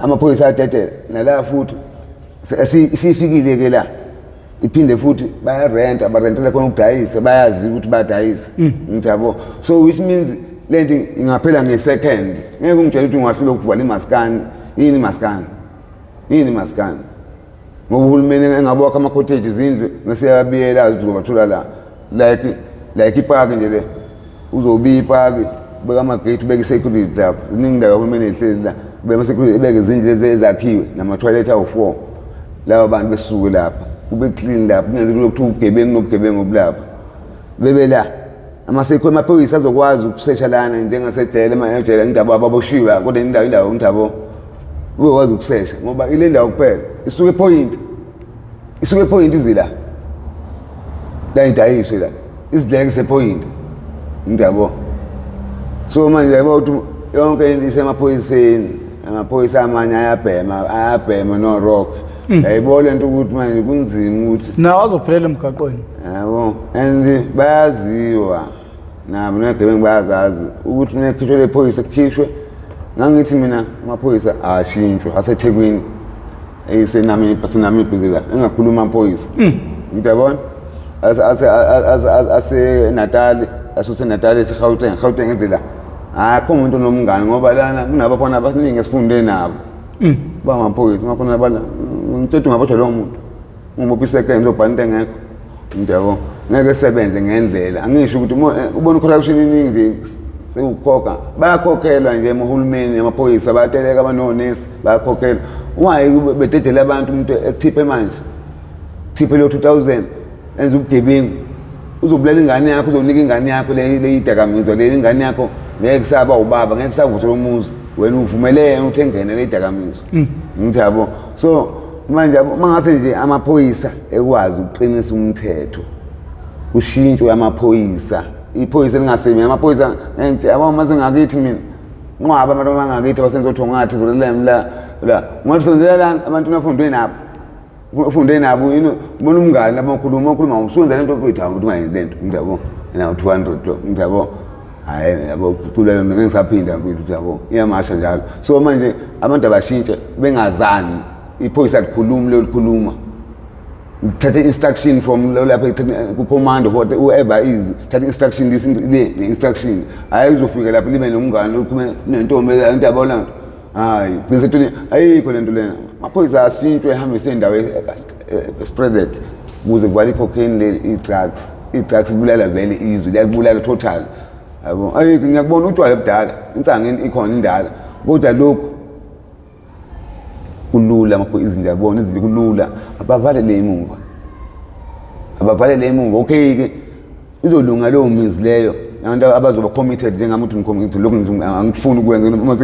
amaphoyisa ayadedela nala futhi sifikile-ke la, iphinde futhi bayarenta, barentela khona ukudayisa, bayazi ukuthi bayadayisa, ngithi yabo. So which means lento ingaphela nge-second, ngeke ungitshele ukuthi ungahlula ukuvala imaskani. Yini imaskani? Yini imaskani? Ngoba uhulumeni engabokha ama-cottage, izindlu, mase yabiyela ukuthi uzobathola la, like ipaki nje le, uzobiya ipaki, ubeka amagate, ubeke i-security lapho, ziningi indawo kahulumeni ezihleli la, ubeke ama-security, ubeke izindlu lezi ezakhiwe nama-toilet awu-4, laba bantu besuke lapha, kube clean lapha, kungenzi kuthiwa ubugebengu nobugebengu obulapha bebe la. Amaphoyisa azokwazi ukusesha lana njengasejele, ejele indaba ababoshiwe, kodwa indawo ngithabo uzokwazi ukusesha, ngoba ile ndawo kuphela isuke ePoint, isuke ePoint izila la, idayiswe la, izidleke sePoint indabo. So manje yabo ukuthi yonke into isemaphoyiseni, amaphoyisa amanye ayabhema, ayabhema no rock, yayibona lento ukuthi manje kunzima ukuthi Nawo azophelela emgaqweni. Yabo, and bayaziwa nabo negebengu, bayazazi ukuthi nekhishwe lephoyisa kukhishwe. Ngangithi mina amaphoyisa ashintshwe aseThekwini, eyisenamibha, senamibha la engakhuluma amaphoyisa, ngiyabona ase Natal, asuseNatal, eseGauteng, Gauteng ezila, akho umuntu onomngane, ngoba lana kunabafana abaningi esifunde nabo bamaphoyisa, amafana bala ngithethe ungabotshwa lowo muntu, umuphi second obhala into engekho, ngiyabo ngeke sebenze ngendlela. Angisho ukuthi ubona corruption iningi nje, sekukhokha, bayakhokhelwa nje emahulumeni amaphoyisa, bayateleka, abanonesi bayakhokhelwa. Why bededela abantu, umuntu ekuthiphe manje, thiphe lo 2000, enza ubugebengu, uzobulala ingane yakho, uzonika ingane yakho le idakamizwa le, ingane yakho ngeke kusaba ubaba, ngeke kusavuthela umuzi, Wena uvumelene ukuthi engene le dakamizwa. Ngithi yabo, so manje yabo, mangase nje amaphoyisa ekwazi ukuqinisa umthetho, kushintshwe amaphoyisa, iphoyisa lingasebenzi amaphoyisa nje yabo. Mase ngakithi mina nqwaba abantu abangakithi abasenzothongathi Verulam la la, ngathi senzela lana abantu nafundwe nabo, ufunde nabo yini. Ubona umngani lapho ukhuluma, ukhuluma usuwenza lento mfethu, hawu, ukuthi ungayenzi lento umuntu yabo, nawo 200 lo umuntu yabo. Hayi yabo, kucula lento ngeke ngisaphinda mfethu yabo, iyamasha njalo. So manje abantu abashintshe bengazani, iphoyisa likhulumi lo likhuluma, thatha instruction from lo lapha ku-command, whoever is thatha instruction, this le ne-instruction. Hayi, uzofika lapho libe nomngane ukhulume nentombi into yabo lento. Hayi, gcina sethuni, ayikho lento lena. Amaphoyisa asishintshwe, ehambise indawo spreaded ukuze kuvale i-cocaine le, i-drugs. I-drugs ibulala vele izwe, liyalibulala total yabo. Ayikho, ngiyakubona utshwala budala, insangu ikhona indala, kodwa lokhu kulula. Amaphoyisa izinto yabona izinto kulula, abavalele emuva, abavalele emuva. Okay-ke, izolunga leyo mizi leyo, abantu abazoba committed njengami, ukuthi ngicommitted lokhu angifuni ukwenza uma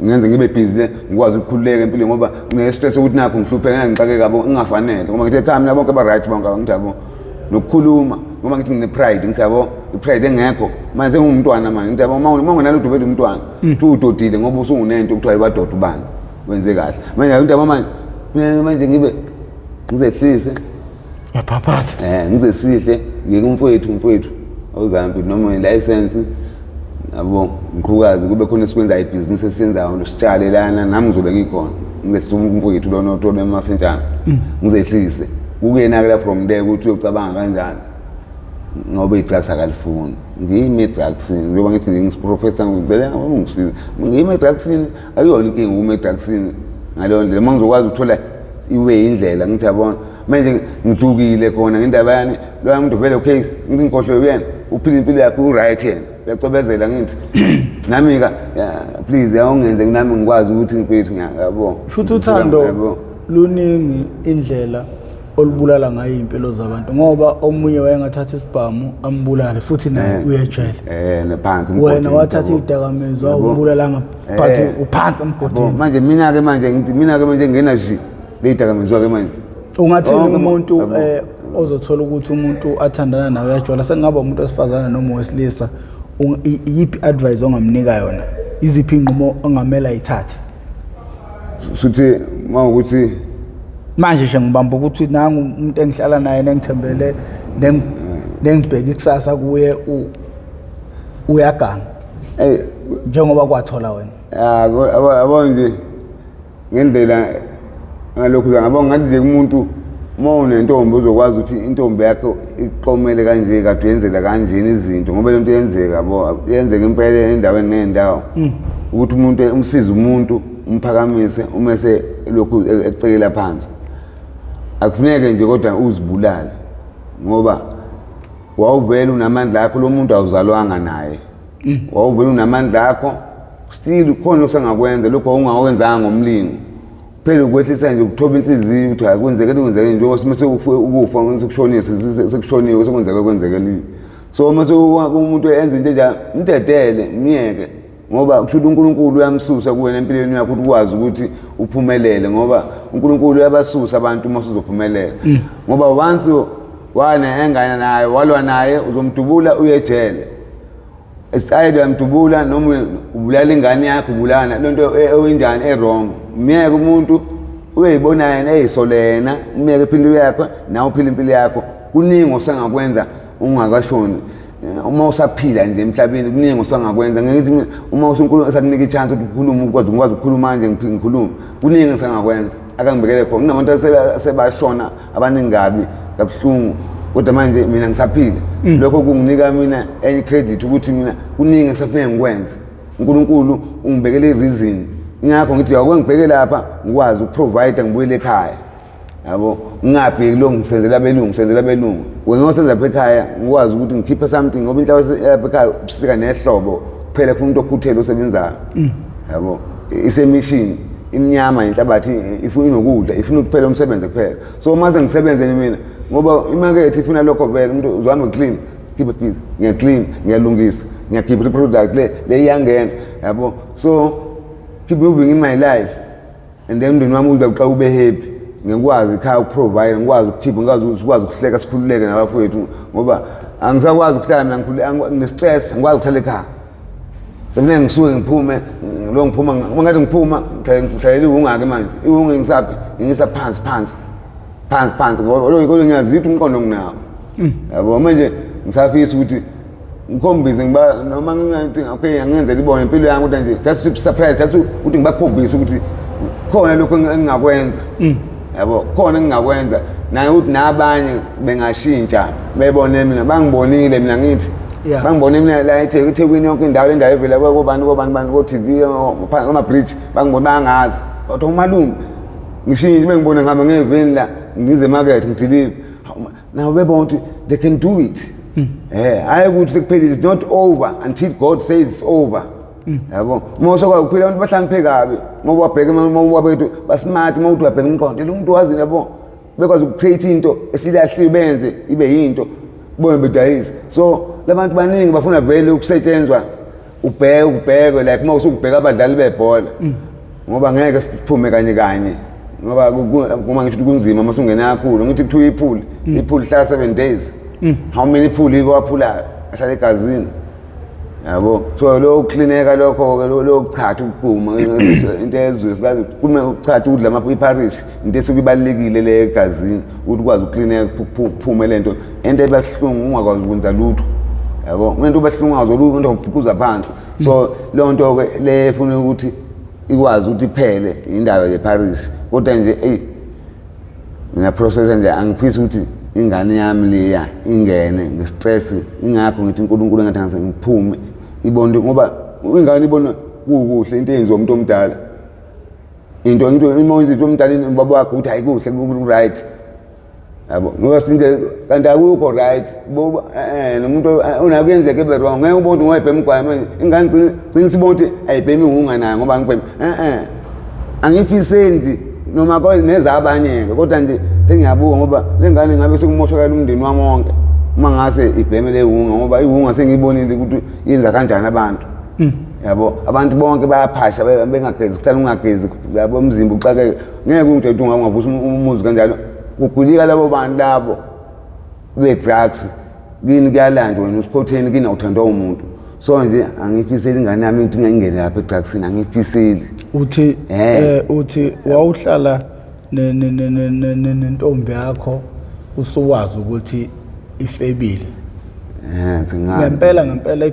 ngenze ngibe busy, ngikwazi ukukhululeka empilweni, ngoba ngine-stress ukuthi nakho ngihlupheka, ngixake kabo ngingafanele, ngoba ngithi ekhaya mina bonke ba-right bonke. Ngithi yabo, nokukhuluma ngoba ngithi ngine-pride, ngithi yabo, i-pride engekho manje sengumntwana manje. Ngithi yabo, uma ungenalo vele umntwana kuthiwa udodile, ngoba usungunento kuthiwa iwadoda ubani wenze kahle manje. Ngithi yabo, manje kufuneka manje ngibe ngizehlise. Yaphaphatha. Ngizesihle ngike umfowethu, umfowethu awuzami mfethu noma license yabo, ngiqhukazi kube khona esikwenzayo, ibhizinisi esiyenzayo, sitshale lana, nami ngizobe ngikhona. Ngizehlisa umfowethu lona othola emasentshana, ngizehlise kukuyena-ke la from there ukuthi uyocabanga kanjani, ngoba i-drugs akalifuni. Ngimi e-drugsini njengoba ngithi ngisiprofessor, ngicela ungisize, ngimi e-drugsini, akuyona inkinga ukuma e-drugsini ngaleyo ndlela uma ngizokwazi ukuthola iwe indlela. Ngithi yabona manje ngidukile khona ngendaba yani loya muntu vele. Okay, ngithi ngikhohlwe uyena, uphila impilo yakhe, u-right yena, uyacobezela. Ngithi nami-ka please awungenze nami ngikwazi ukuthi mfethu yabo. Shuthi uthando Yabo. luningi indlela olubulala ngayo iy'mpilo zabantu, ngoba omunye wayengathatha isibhamu ambulale futhi naye uyejele. Nephansi Wena emgodini, wathatha yabo. iy'dakamizwa, Yabo. ubulalanga, but uphansi Yabo, emgodini. Manje mina-ke manje ngithi mina-ke manje ngena nje ley'dakamizwa-ke manje. Ungathini Wonke umuntu yabo. Ozothola ukuthi umuntu athandana naye uyajola, sengingaba umuntu wesifazane noma owesilisa, iyiphi advice ongamnika yona? Iziphi iy'nqumo ongamele ayithathe? Futhi uma ukuthi Manje nje ngibamba ukuthi nangu umuntu engihlala naye nengithembele nengibheka ikusasa kuye, uyaganga njengoba kwathola wena. Yabo nje ngendlela ngalokhu yabo, ngathi nje umuntu uma unentombi uzokwazi ukuthi intombi yakho iqomele kanje, kade uyenzela kanjeni izinto, ngoba lento yenzeka yabo, yenzeka impela endaweni nendawo, ukuthi umuntu umsize, umuntu umphakamise, umese lokhu ekucekela phansi. Akufuneke nje kodwa uzibulale, ngoba wawuvele unamandla akho, lo muntu awuzalwanga naye, wawuvele unamandla akho. Still khona osengakwenza lokho awungawenzanga ngomlingo phela, ukwehlisa nje, ukuthoba inhliziyo ukuthi hayi, kwenzeke kwenzeke, njengoba sime ukufa sekushoniwe, sekushoniwe, sekwenzeke kwenzekelile. So uma umuntu enza into enjalo, mdedele, myeke, ngoba kusho ukuthi uNkulunkulu uyamsusa kuwena empilweni yakho ukuthi ukwazi ukuthi uphumelele, ngoba uNkulunkulu uyabasusa abantu uma usuzophumelela, ngoba once wana engane naye, walwa naye, uzomdubula uye ejele. Esayide uyamdubula noma ubulala ingane yakho, ubulana lento oyinjani e-wrong. Myeke umuntu uyayibona yena, eyisole yena, umyeke phila impilo yakho, nawe uphila impilo yakho. Kuningi osangakwenza ungakashoni. Uma usaphila nje emhlabeni, kuningi osangakwenza. Ngithi mina, uma usunkulunkulu esakunika i-chance ukuthi ukhulume, ukwazi ngikwazi ukukhuluma manje, ngikhulume, kuningi engisangakwenza akangibekele khona. Kunabantu asebashona abaningi kabi kabuhlungu, kodwa manje mina ngisaphila. Lokho kunginika mina enye credit ukuthi mina kuningi engisafuneka ngikwenze. uNkulunkulu ungibekele i-reason, ingakho ngithi ake ngibheke lapha, ngikwazi ukuprovide, ngibuyele ekhaya yabo, ngingabheki lo ngisenzela abelungu, ngisenzela abelungu. Wena ngosenza lapha ekhaya, ngikwazi ukuthi ngikhiphe something, ngoba inhlaba lapha ekhaya ubusika nehlobo kuphela kufuna umuntu okhuthele osebenzayo yabo. Isemishini imnyama inhlabathi, ifuna inokudla, ifuna ukuphela umsebenzi kuphela. So uma sengisebenze nje mina, ngoba imakethe ifuna lokho vele, umuntu uzohamba clean, keep it busy, ngiyaclean, ngiyalungisa, ngiyakhipha i-product le le iyangena yabo. So Keep moving in my life and then umndeni wami uza kuxa ube happy, ngikwazi ekhaya ukuprovide, ngikwazi ukukhipha, ngikwazi sikwazi ukuhleka, sikhululeke nabafowethu, ngoba angisakwazi ukuhlala mina ngine-stress, ngikwazi ukuhlala ekhaya. Sekufuneka ngisuke ngiphume, lo ngiphuma, uma ngathi ngiphuma ngihlalela iwunga-ke manje, iwunga ngisaphi, ngingisa phansi phansi phansi phansi, ngoba kodwa ngiyazitha umqondo nginawo, yabo. Manje ngisafisa ukuthi ngikhombise, ngiba noma ngingathi okay, angenzela ibone impilo yami, kodwa nje just to surprise, just ukuthi ngibakhombise ukuthi khona lokho engingakwenza, yabo, khona engingakwenza naye, ukuthi nabanye bengashintsha bebone mina, bangibonile mina, ngithi bangibone mina la eThekwini, yonke indawo, le ndawo evela kobani kobani bani ko-TV, ama-bridge, bangibone, bangazi, kodwa umalume ngishintshe, bengibone ngihamba ngeveni la, ngize emakethe, ngidilive nabo, bebona ukuthi they can do it. Hayi ukuthi sekuphelile, it's not over until God says it's over, yabo. Uma usokwazi ukuphila, abantu bahlakaniphe kabi, uma uwabheka, uma uwabheka basmart, uma uthi uyabheka umqondo lo muntu wazi, yabo, bekwazi ukucreate into esilahliwe, benze ibe yinto, bona bedayisa. So labantu baningi bafuna vele ukusetshenzwa, ubheke ubheke like uma usukubheka abadlali bebhola, ngoba ngeke siphume kanye kanye, ngoba kuma ngisho ukuthi kunzima uma usungena kakhulu. Ngithi kuthiwa ipool, ipool ihlala 7 days, how many pool ikwaphulayo ahlala egazini, yabo. So lo kuklineka lokho-ke, lo kuchatha, ukuguma into ezulu sikazi kume ukuchatha, ukudla ipharishi, into esuke ibalulekile le egazini, ukuthi ukwazi ukuklineka, kuphume le nto, into ebahlungu, ungakwazi ukwenza lutho, yabo, into ebahlungu, ungazi lutho, into ngibhuquza phansi. So leyo nto-ke le efuna ukuthi ikwazi ukuthi iphele indaba yepharishi, kodwa nje eyi, mina process nje angifisi ukuthi ingane yami leya ingene ngestress. Ingakho ngithi uNkulunkulu engathi ngase ngiphume, ibone, ngoba ingane ibona kukuhle into eyenziwa umuntu omdala, into uma wenza into omdala, ubaba wakho uthi ayikuhle, ku-right, yabo, ngoba sinte kanti akukho right. Nomuntu unakuyenzeka ebe wrong, ngeke ubone ukuthi ngoyibhema ugwayi manje ingane gcina sibona ukuthi ayibhemi iwunga nayo, ngoba ngibhema angifiseni nje noma nezabanye-ke, kodwa nje sengiyabuka ngoba le ngane ngabe sekumoshakala umndeni wami wonke uma ngase ibheme le wunga, ngoba iwunga sengiyibonile ukuthi yenza kanjani abantu, yabo. Abantu bonke bayaphahla, bengagezi, kuhlala ungagezi, yabo, umzimba uxakeke, ngeke ungitshele ukuthi ungavusa umuzi kanjalo, kugulika labo bantu labo be-drugs, kini kuyalandwa, wena usikhotheni, kini awuthandwa umuntu. So nje angifiseli ingane yami ukuthi ingene lapha e-drugsini, angifiseli. Uthi uthi wawuhlala nentombi yakho, usuwazi ukuthi ifebile? Singazi. Ngempela ngempela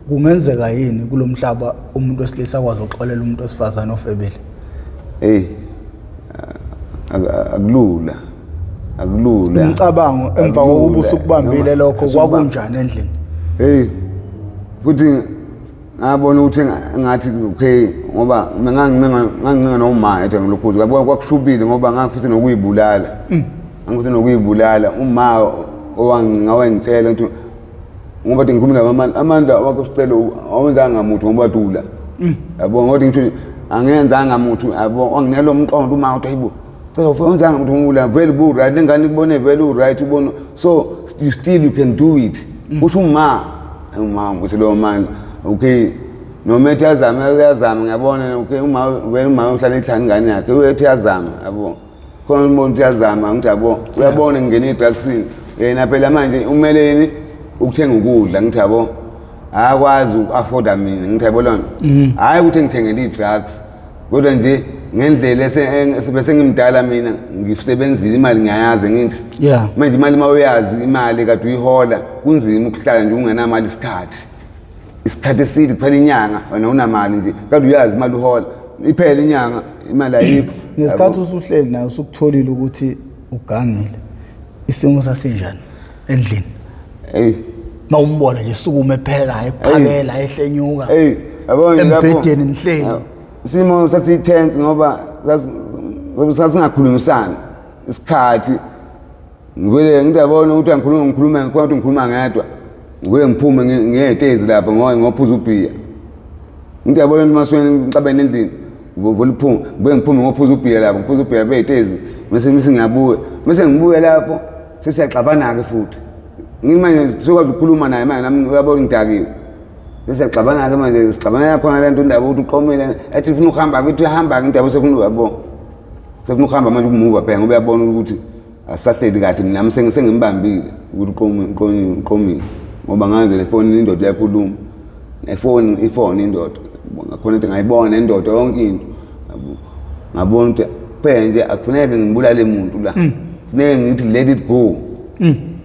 kungenzeka yini kulomhlaba umuntu wesilisa akwazi ukuxolela umuntu wesifazane ofebile? Hey, akulula, akulula. Imicabango emva kokuba Akulula. usukubambile Noma- lokho, kwakunjani endlini? Hey, futhi ngabona ukuthi ngathi okay, ngoba mina ngangincenga noma ethi ngilokhu yabo kwakushubile, ngoba ngangifisa nokuyibulala, ngangifisa nokuyibulala. Uma owangincenga wangitshela ukuthi ngoba thi ngikhuluma nabo, amandla wakho sicelo awenzanga muthu ngoba dula, yabo, ngoba ngisho angenzanga muthu, yabo, wanginelo mqondo uma uthi hayibo, cela ufike wenzanga muthu ngoba vele bu right, lengane ikubone vele u right, ubona, so you still you can do it, kusho uma ukuthi lo man okay, noma ethi yazama, uyazama, ngiyabona okay, uma vele uma uhlala ethanda ingane yakhe, uyethi uyazama, yabo, khona umuntu uyazama, ngithi yabo, uyabona ngingena e-drugsini, yena phela manje umeleni ukuthenga ukudla, ngithi yabo, akwazi uku-afforda mina, ngithi yabo lona, hhayi ukuthi ngithengele i-drugs, kodwa nje ngendlela bese ngimdala mina, ngisebenzile, imali ngiyayazi, ngithi manje imali, uma uyazi imali kade uyihola, kunzima ukuhlala nje ungenamali isikhathi eside, kuphela inyanga wena unamali nje, kade uyazi imali uhola, iphele inyanga imali ayikho. Ngesikhathi usuhleli naye, usukutholile ukuthi ugangile, isimo sasinjani endlini? Hey. Mawumbona nje sukume epheka, ephakela, ehlenyuka Hey, yabo nje lapho embhedeni nihleli. Isimo sasitense ngoba sasingakhulumisani isikhathi. Ngivele ngithi yabona ukuthi angikhuluma, ngikhuluma ngikhona ukuthi ngikhuluma ngedwa, ngivele ngiphume ngiyetezi lapho ngoba ngophuza ubhiya. Ngithi yabona into masuke ngixabene endlini, ngivele uphume, ngibuye ngiphume ngophuza ubhiya lapho, ngiphuza ubhiya beyitezi, bese ngiyabuya, bese ngibuya lapho sesiyaxabana-ke futhi. Ngithi manje sokwazi ukukhuluma naye manje nami, uyabona ngidakiwe. Sesiyaxabana-ke manje, sixabana khona le nto, indaba ukuthi uqomile, ethi ufuna ukuhamba, kuthi uyahamba-ke, indaba sefuna, yabo, sefuna ukuhamba manje, ukumuva phela ngoba uyabona ukuthi asisahleli kahle. Nami sengimbambile ukuthi uqomile, ngoba ngaze le foni indoda iyakhuluma nefoni, ifoni indoda ngakhona ukuthi ngayibona indoda yonke into. Yabo. Ngabona ukuthi phela nje akufuneke ngibulale muntu la, kufuneke ngithi let it go,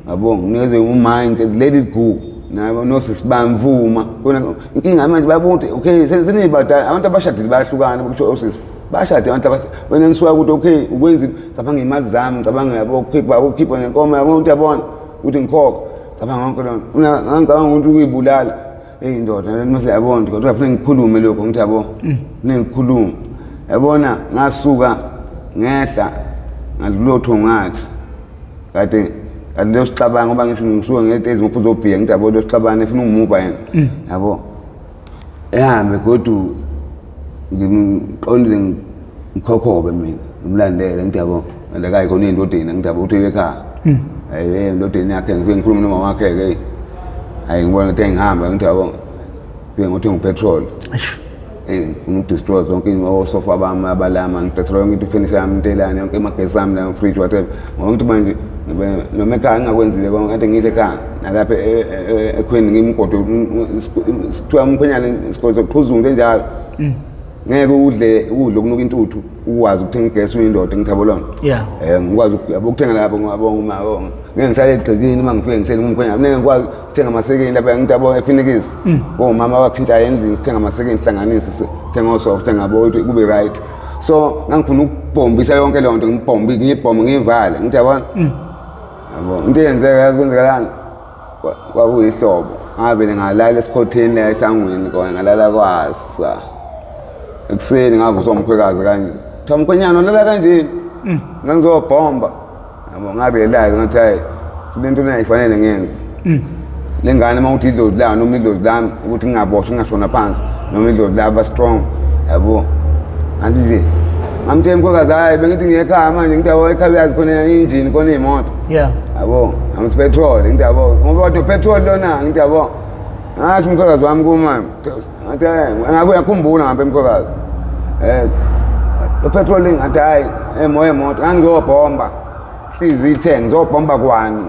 yabo, nginikeze umind, let it go. Nabo nosisi bamvuma kona inkinga manje, bayabona ukuthi okay, senibadala, abantu abashadile bayahlukana, kusho osisi bashade abantu wena nisuka ukuthi okay, ukwenza, cabanga imali zami, ngicabanga, yabo, ukukhipha nenkomo, yabo, umuntu yabona ukuthi ngikhokha, cabanga yonke loo nto. Ngangicabanga ukuthi ukuyibulala. Eyi ndoda, mase yabona, kodwa kufanele ngikhulume lokho, ngithi yabo, kufanele ngikhulume, yabona. Ngasuka ngehla ngadlula oThongathi, kade kade leyo sixabanga, ngoba ngisho ngisuka ngetezi ngophuza obhiya, ngithi yabo, leyo sixabane efuna ungimuva yena, yabo, ehambe godu ngimqondile, ngikhokhobe mina ngimlandele, ngithi yabo, lekayi khona endodeni, ngithi yabo, uthi ekhaya, hayi, endodeni yakhe, ngifike ngikhulume noma wakhe-ke, hayi, ngibona ukuthi engihamba, ngithi yabo, ngifike ngothenga upetrol. Eish. Ngifuna ukudestroy zonke osofa bami abalama, ngidestroy yonke into, ifurniture yami, intelane yonke, amagesi ami la, fridge, whatever, ngoba ngithi manje noma ekhaya ngingakwenzile konke kade ngithi ekhaya nalapha ekhweni ngimgodo, kuthiwa umkhwenyana isikole sokuqhuza into enjalo, ngeke udle ukudla okunuka intuthu, ukwazi ukuthenga igesi uyindoda, ngithabo lona. Ngikwazi yabo ukuthenga lapho, ngiyabonga uma yabo, ngeke ngihlale egcekeni uma ngifike ngihleli ngumkhwenyana, ngeke ngikwazi ukuthenga amasekeni lapha, ngithi yabo, ePhoenix, omama abakhintshayo endlini, sithenga amasekeni, sihlanganise, sithenga osofa, sithenga yabo, kube right. So ngangifuna ukubhombisa yonke leyo nto, ngibhombe, ngiyibhombe, ngiyivale, ngithi yabona, yabo, into eyenzeka, yazi kwenzekalani? Kwakuyihlobo, ngavele ngalala esikhotheni la esangweni kona, ngalala kwasa. Ekuseni ngavuswa umkhwekazi kanje, kuthiwa mkhwenyana ulala kanjeni? Ngangizobhomba, yabo, ngarealize ngathi hayi, le nto lena ayifanele ngenze le ngane, uma uthi idlozi layo noma idlozi lami ukuthi ngingaboshwa, ngingashona phansi, noma idlozi labo ba-strong, yabo. Anti nje ngamtshela umkhwekazi, hhayi, bengithi ngiye ekhaya manje, ngithi yabo, ekhaya uyazi khona injini, khona iy'moto, yabo, angisipetroli, ngithi yabo, ngoba kodwa petrol lona, ngithi yabo. Ngathi umkhwekazi wami kuma, ngathi ngabe uyakhumbula ngampe umkhwekazi, lo petrol, ngathi hayi, emoya emoto, ngangizobhomba hliziyo ithe ngizobhomba kwani,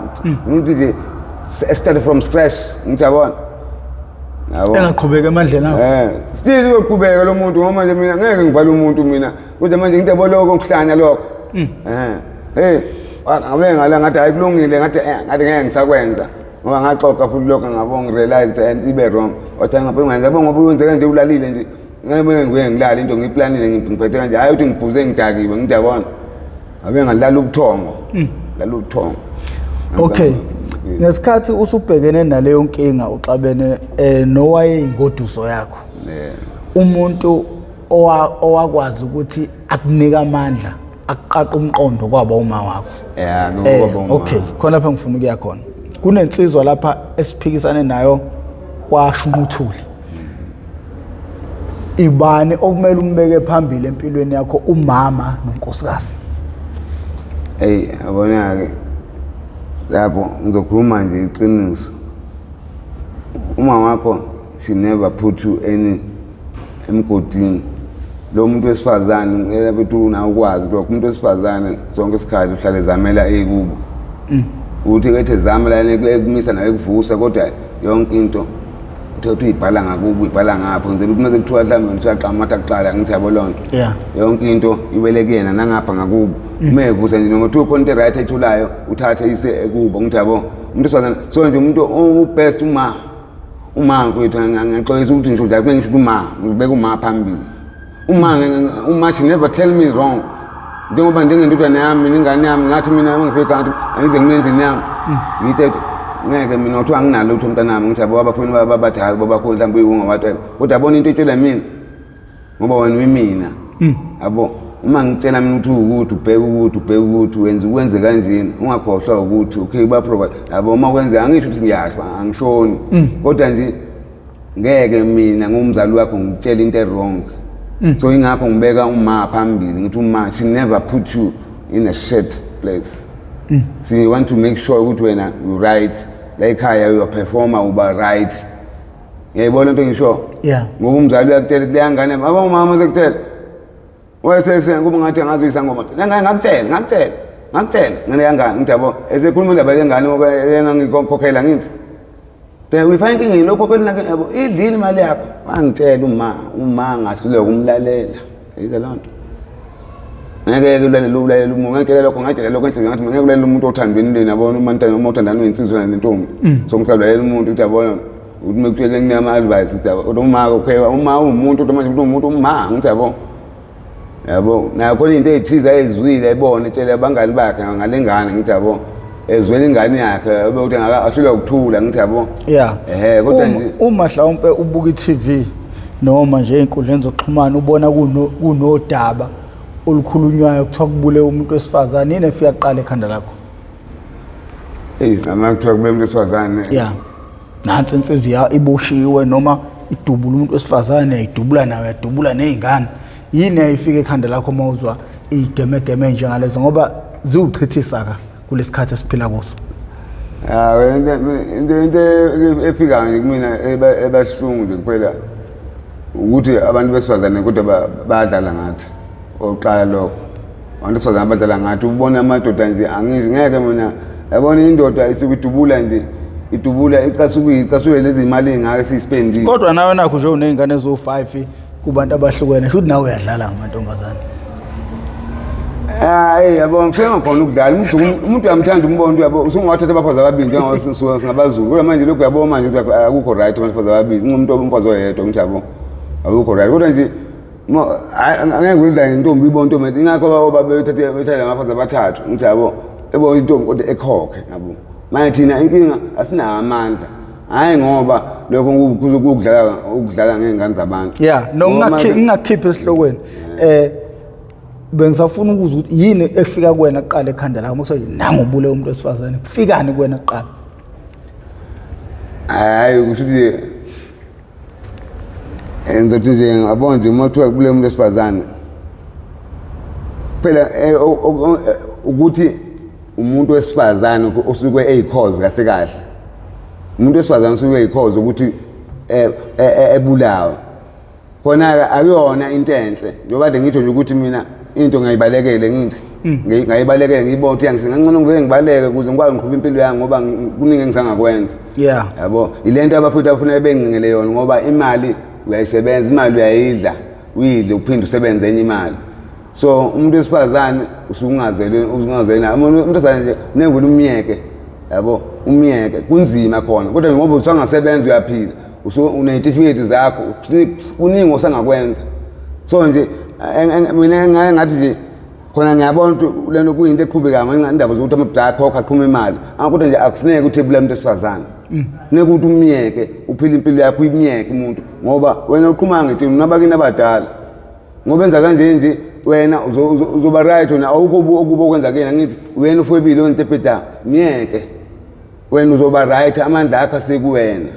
umuntu nje start from scratch, ngithi yabona, yabo. Engaqhubeka emandleni akho. Still uyoqhubeka lo muntu, ngoba manje mina ngeke ngivale umuntu mina, kodwa manje ngithi yabo, lokho kuhlanya lokho, hey, ngabe ngala, ngathi hayi, kulungile, ngathi ngathi ngeke ngisakwenza, ngoba ngaxoxa futhi lokho, ngabo ngirealize and ibe wrong, wathi ngabe ungenza, yabo, ngoba wenzeka nje ulalile nje, ngeke ngibuye ngilale into ngiyiplanile, ngiphethe kanje, hayi ukuthi ngiphuze ngidakiwe, ngithi yabona, ngabe ngalala ubuthongo, lala ubuthongo. Okay. Ngesikhathi usubhekene naleyo nkinga, uxabene nowayeyingoduso yakho. Umuntu owakwazi ukuthi akunika amandla, akuqaqa umqondo, kwaba uma wakho. Kwaba uma. Okay, khona lapha ngifuna ukuya khona. Kunensizwa lapha esiphikisane nayo kwaShunquthuli. Ibani okumele umbeke phambili empilweni yakho, umama nonkosikazi? Ey, yabona-ke lapho ngizokhuluma nje iqiniso, uma wakho, she never put you any emgodini. Lo muntu wesifazane, ngicela bethu nawe ukwazi lokho, umuntu wesifazane sonke isikhathi uhlale ezamela ekubo, ukuthi bethe zama la ekumisa nawe ekuvusa, kodwa yonke into uthe uthi uyibhala ngakubo, uyibhala ngapho, ngicela ukuthi mase kuthiwa mhlawumbe ngisaqamatha kuqala, ngithi yabo loo nto, yonke into iwele kuyena nangapha ngakubo. Uma evusa nje, noma kuthiwa khona into right ayitholayo, uthathe ise ekubo, ngithi yabo, umuntu wesifazane. So nje umuntu ubest uma mfowethu, ngiyaxolisa ukuthi ngisho njalo, ngisho uma ngibeka uma phambili, uma she never tell me wrong, njengoba njengendodana yami nengane yami, ngathi mina uma ngifika ngathi angize ngime endlini yami, ngithi ngeke mina kuthiwa anginalo lutho mntanami, ngithi yabo, abafuni bathi hayi, babakhona mhlawumbe uyiwunga, whatever, kodwa yabona into etshela mina, ngoba wena uyimina, yabo, uma ngitshela mina ukuthi ukuthi ubheke ukuthi ubheke ukuthi wenze wenze kanjena, ungakhohlwa ukuthi okay, ba-provide, yabo, uma kwenze, angisho ukuthi ngiyasho angishoni, kodwa nje ngeke mina ngumzali wakho ngikutshela into e-wrong. So ingakho ngibeka uma phambili, ngithi uma she never put you in a shit place, so you want to make sure ukuthi wena you right la ekhaya, uyaperforma, uba right. Ngiyayibona into engisho. Yeah. Ngoba umzali uyakutshela ukuthi leya ngane aba umama sekutshela. Wayesese kuba ngathi angazi uyisangoma. Lengane ngakutshela, ngakutshela. Ngakutshela ngane yangane ngithi yabo esekhuluma indaba lengane engangikhokhela ngithi. Bheka uyifaka inkingeni lokho khokhela yabo idlile imali yakho. Wangitshela uma uma ngahluleka ukumlalela. Yile loo nto. Ngeke ulalele ulalele umuntu ngeke lokho ngeke lokho enhliziyweni ngathi ngeke ulalele umuntu othandweni leni yabona uma ntana uma uthandana uyinsizwa nentombi. So ngicela ulalela umuntu uthi yabona ukuthi mekutshele nginama advice uthi yabo kodwa uma okay uma uwumuntu kodwa manje umuntu uma ngithi yabo yabo nayo khona into eyithize ayizwile ayibone etshele abangani bakhe ngale ngane ngithi yabo ezwela ingane yakhe ebe uthi ngaka ahlulwa ukuthula ngithi yabo Yeah. Ehhe kodwa nje Uma mhlawumbe ubuka i-TV noma nje ey'nkundleni zokuxhumana ubona kunodaba olukhulunywayo kuthiwa kubule umuntu wesifazane yini efika kuqala ekhanda lakho? Eyi nama kuthiwa kubule umuntu wesifazane. Yeah. Nansi insizwa iboshiwe noma idubula umuntu wesifazane yayidubula nayo yadubula nezingane. Yini ayifika ekhanda lakho uma uzwa igemegeme njengalezo ngoba ziwuchithisa ka kulesikhathi esiphila kuso? Ah wena into efika nje kumina ebahlungu nje kuphela ukuthi abantu besifazane kodwa bayadlala ngathi oqala lokho abantu besifazane abadlala ngathi ubona amadoda nje angisho ngeke mina yabona indoda isuke idubula nje idubula icasuke icasuke lezi imali engaka esiyisipendile kodwa nawe nakho nje uney'ngane eziwu-5 kubantu abahlukene shuthi nawe uyadlala ngamantombazane. Hayi yabo ngifike ngakhona ukudlala umuntu umuntu uyamthanda umbona uyabo usungawathatha abafazi ababili njengoba singabaZulu kodwa manje lokhu uyabo manje ukuthi akukho right abafazi ababili umuntu umfazi oyedwa ngithi yabo akukho right kodwa nje angeke udlale ngentombi ibona intombi ingakho bethathe bethathe abafazi abathathu ngithi yabo ebona intombi kodwa ekhokhe yabo manje thina inkinga asinawo amandla hhayi ngoba lokho kukudlala ukudlala ngey'ngane zabantu yeah no ngingakhiphi esihlokweni bengisafuna ukuzwa ukuthi yini efika kuwena kuqala ekhanda lakho uma kuthiwa nangu ubule umuntu wesifazane kufikani kuwena kuqala? Hhayi kusho ukuthi ngizothi nje ngabona nje uma kuthiwa kubule umuntu wesifazane phela ukuthi umuntu wesifazane osuke eyikhozi kahle kahle umuntu wesifazane osuke eyikhozi ukuthi ebulawe khona-ke akuyona into enhle njengoba kade ngitho nje ukuthi mina into ngiyayibalekele ngithi ngayibalekele ngiyibona ukuthi yangisinga ngcono ngivele ngibaleke ukuze ngikwazi ngiqhuba impilo yami ngoba kuningi engisangakwenza. Yeah. Yabo, ilento abafuthi abafuna bengcingele yona ngoba imali uyayisebenza, imali uyayidla, uyidle uphinde usebenze enye imali. So umuntu wesifazane usuke ungazelwe ungazelwe naye. Umuntu wesifazane nje unengula umyeke. Yabo, umyeke kunzima khona kodwa ngoba usangasebenza uyaphila. Uney'tifiketi zakho kuningi osangakwenza. So nje mina ngathi nje khona ngiyabona ukuthi lento kuyinto eqhubekayo ngenxa indaba zokuthi amadoda akhokha aqhuma imali kodwa nje akufuneki ukuthi ebulale umuntu wesifazane. Funeka ukuthi umyeke uphile impilo yakho uyimyeke umuntu ngoba wena uqhuma ngetsheni unabakini abadala ngoba enza kanje nje wena uzoba right wena awukho okubo okwenza kuyena ngithi wena ufwebile wena into myeke wena uzoba right amandla akho asekuwena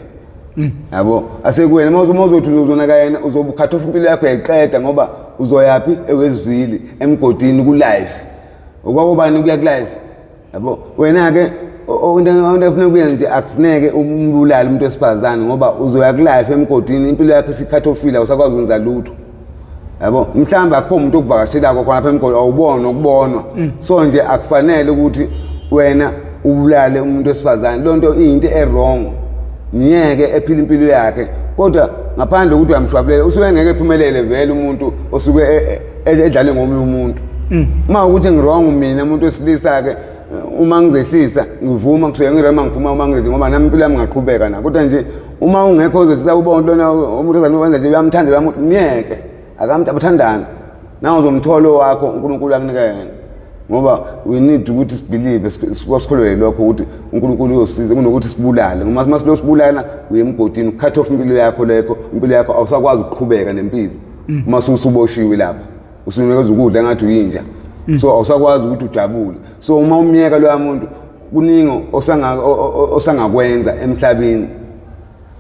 yabo asekuwena uma uzothi uzonaka yena uzobukhatha off impilo yakho uyayiqeda ngoba uzoyaphi ewezwili emgodini ku-life okwakobani ukuya ku-life yabo wena-ke into efuna kuyenza nje akufuneke umbulale umuntu wesifazane ngoba uzoya ku-life emgodini impilo yakho isikhathi ofile awusakwazi ukwenza lutho yabo mhlawumbe akukho umuntu okuvakashelako khona apha emgodini awubona ukubonwa so nje akufanele ukuthi wena ubulale umuntu wesifazane loo nto iyinto e-wrong ngiyeke ephila impilo yakhe kodwa ngaphandle kokuthi uyamshwabulela usuke ngeke ephumelele vele umuntu osuke edlale ngomunye umuntu uma ukuthi ngi-wrong mina umuntu wesilisa-ke uma ngizehlisa ngivuma kusuke ngirema ngiphuma uma ngizi ngoba nami impilo yami ngaqhubeka na kodwa nje uma ungekho ozehlisa ubona lona umuntu ozani wenza nje uyamthanda lo muntu myeke akamntu abathandani nawe uzomthola owakho uNkulunkulu akunika yena ngoba we need ukuthi sibelieve sikholwe lokho ukuthi uNkulunkulu uyosiza kunokuthi sibulale ngoba uma silosibulala uye emgodini ucut off impilo yakho lekho impilo yakho awusakwazi ukuqhubeka nempilo uma usuboshiwe lapha usunikeza ukudla engathi uyinja so awusakwazi ukuthi ujabule so uma umyeka loya muntu kuningi osangakwenza emhlabeni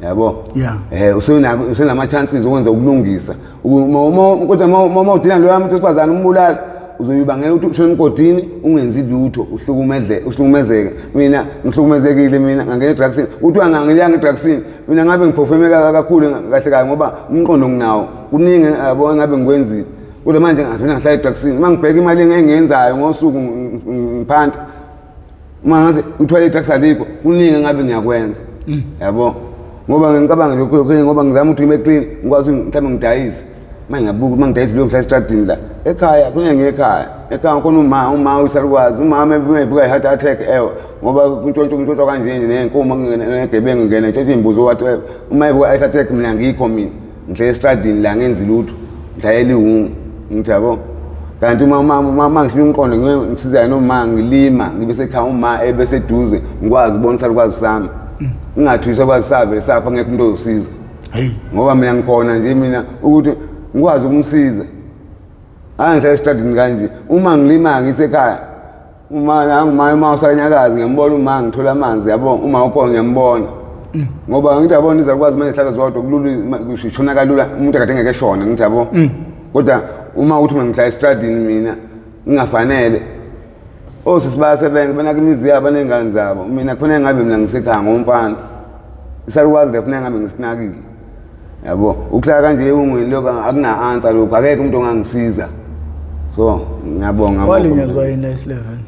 yabo usenako usenama chances okwenza ukulungisa kodwa uma udina loya muntu wesifazane umbulala Uzoyibangela ukuthi ushone emgodini ungenzi lutho, uhlukumeze, uhlukumezeke. Mina ngihlukumezekile, mina ngangena edrugsini, uthi angangiyanga edrugsini, mina ngabe ngiphofemeka kakhulu kahle kahle, ngoba umqondo nginawo kuningi, yabo, ngabe ngikwenzile. Kodwa manje ngavele ngahlala edrugsini. Uma ngibheka imali engiyenzayo ngosuku ngiphanta, uma ngaze uthwale i-drugs alikho, kuningi engabe ngiyakwenza, yabo, ngoba ngicabanga nje lokho, ngoba ngizama ukuthi ngibe clean, ngikwazi mhlawumbe ngidayise. Uma ngiyabuka, uma ngidayise leyo, ngihlala estradini la ekhaya, kuningi ngekhaya, ekhaya khona uma usalukwazi, uma mebuka i-heart attack, ewe, ngoba kuntshontsho, kuntshontshwa kanje nje, ney'nkomo, negebengu ngena ntshontsha iy'mbuzi, whatever. Uma ebuka i-heart attack, mina ngikho, mina ngihlele estradini la, ngenzi lutho, ngishayela iwungu, ngithi yabo. Kanti uma ngishiya umqondo, ngisizayo noma ngilima, ngibe sekhaya, uma ebeseduze, ngikwazi ukubona isalukwazi sami, ngingathi isalukwazi save safa, ngekho umuntu ozosiza. Hey. Ngoba mina ngikhona nje mina ukuthi ngikwazi ukumsiza. Hayi, ngihlala estradini kanje, uma ngilima ngisekhaya, uma nanguma, uma usanyakazi ngiyambona, uma ngithola amanzi, yabo, uma ukhona ngiyambona, ngoba ngithi yabona izakwazi manje hlala zodwa, kulula shona kalula, umuntu akade ngeke shona, ngithi yabo. Kodwa uma uthi mina ngihlala estradini, mina ngingafanele, osisi bayasebenza, banaka imizi yabo, baney'ngane zabo, mina kufanele ngabe mina ngisekhaya ngomfana, isalukwazi la kufuneka ngabe ngisinakile, yabo. Ukuhlala kanje ewungweni lokhu akuna-answer, lokhu akekho umuntu ongangisiza, so ngiyabonga. Walinyazwa yini la esileveni?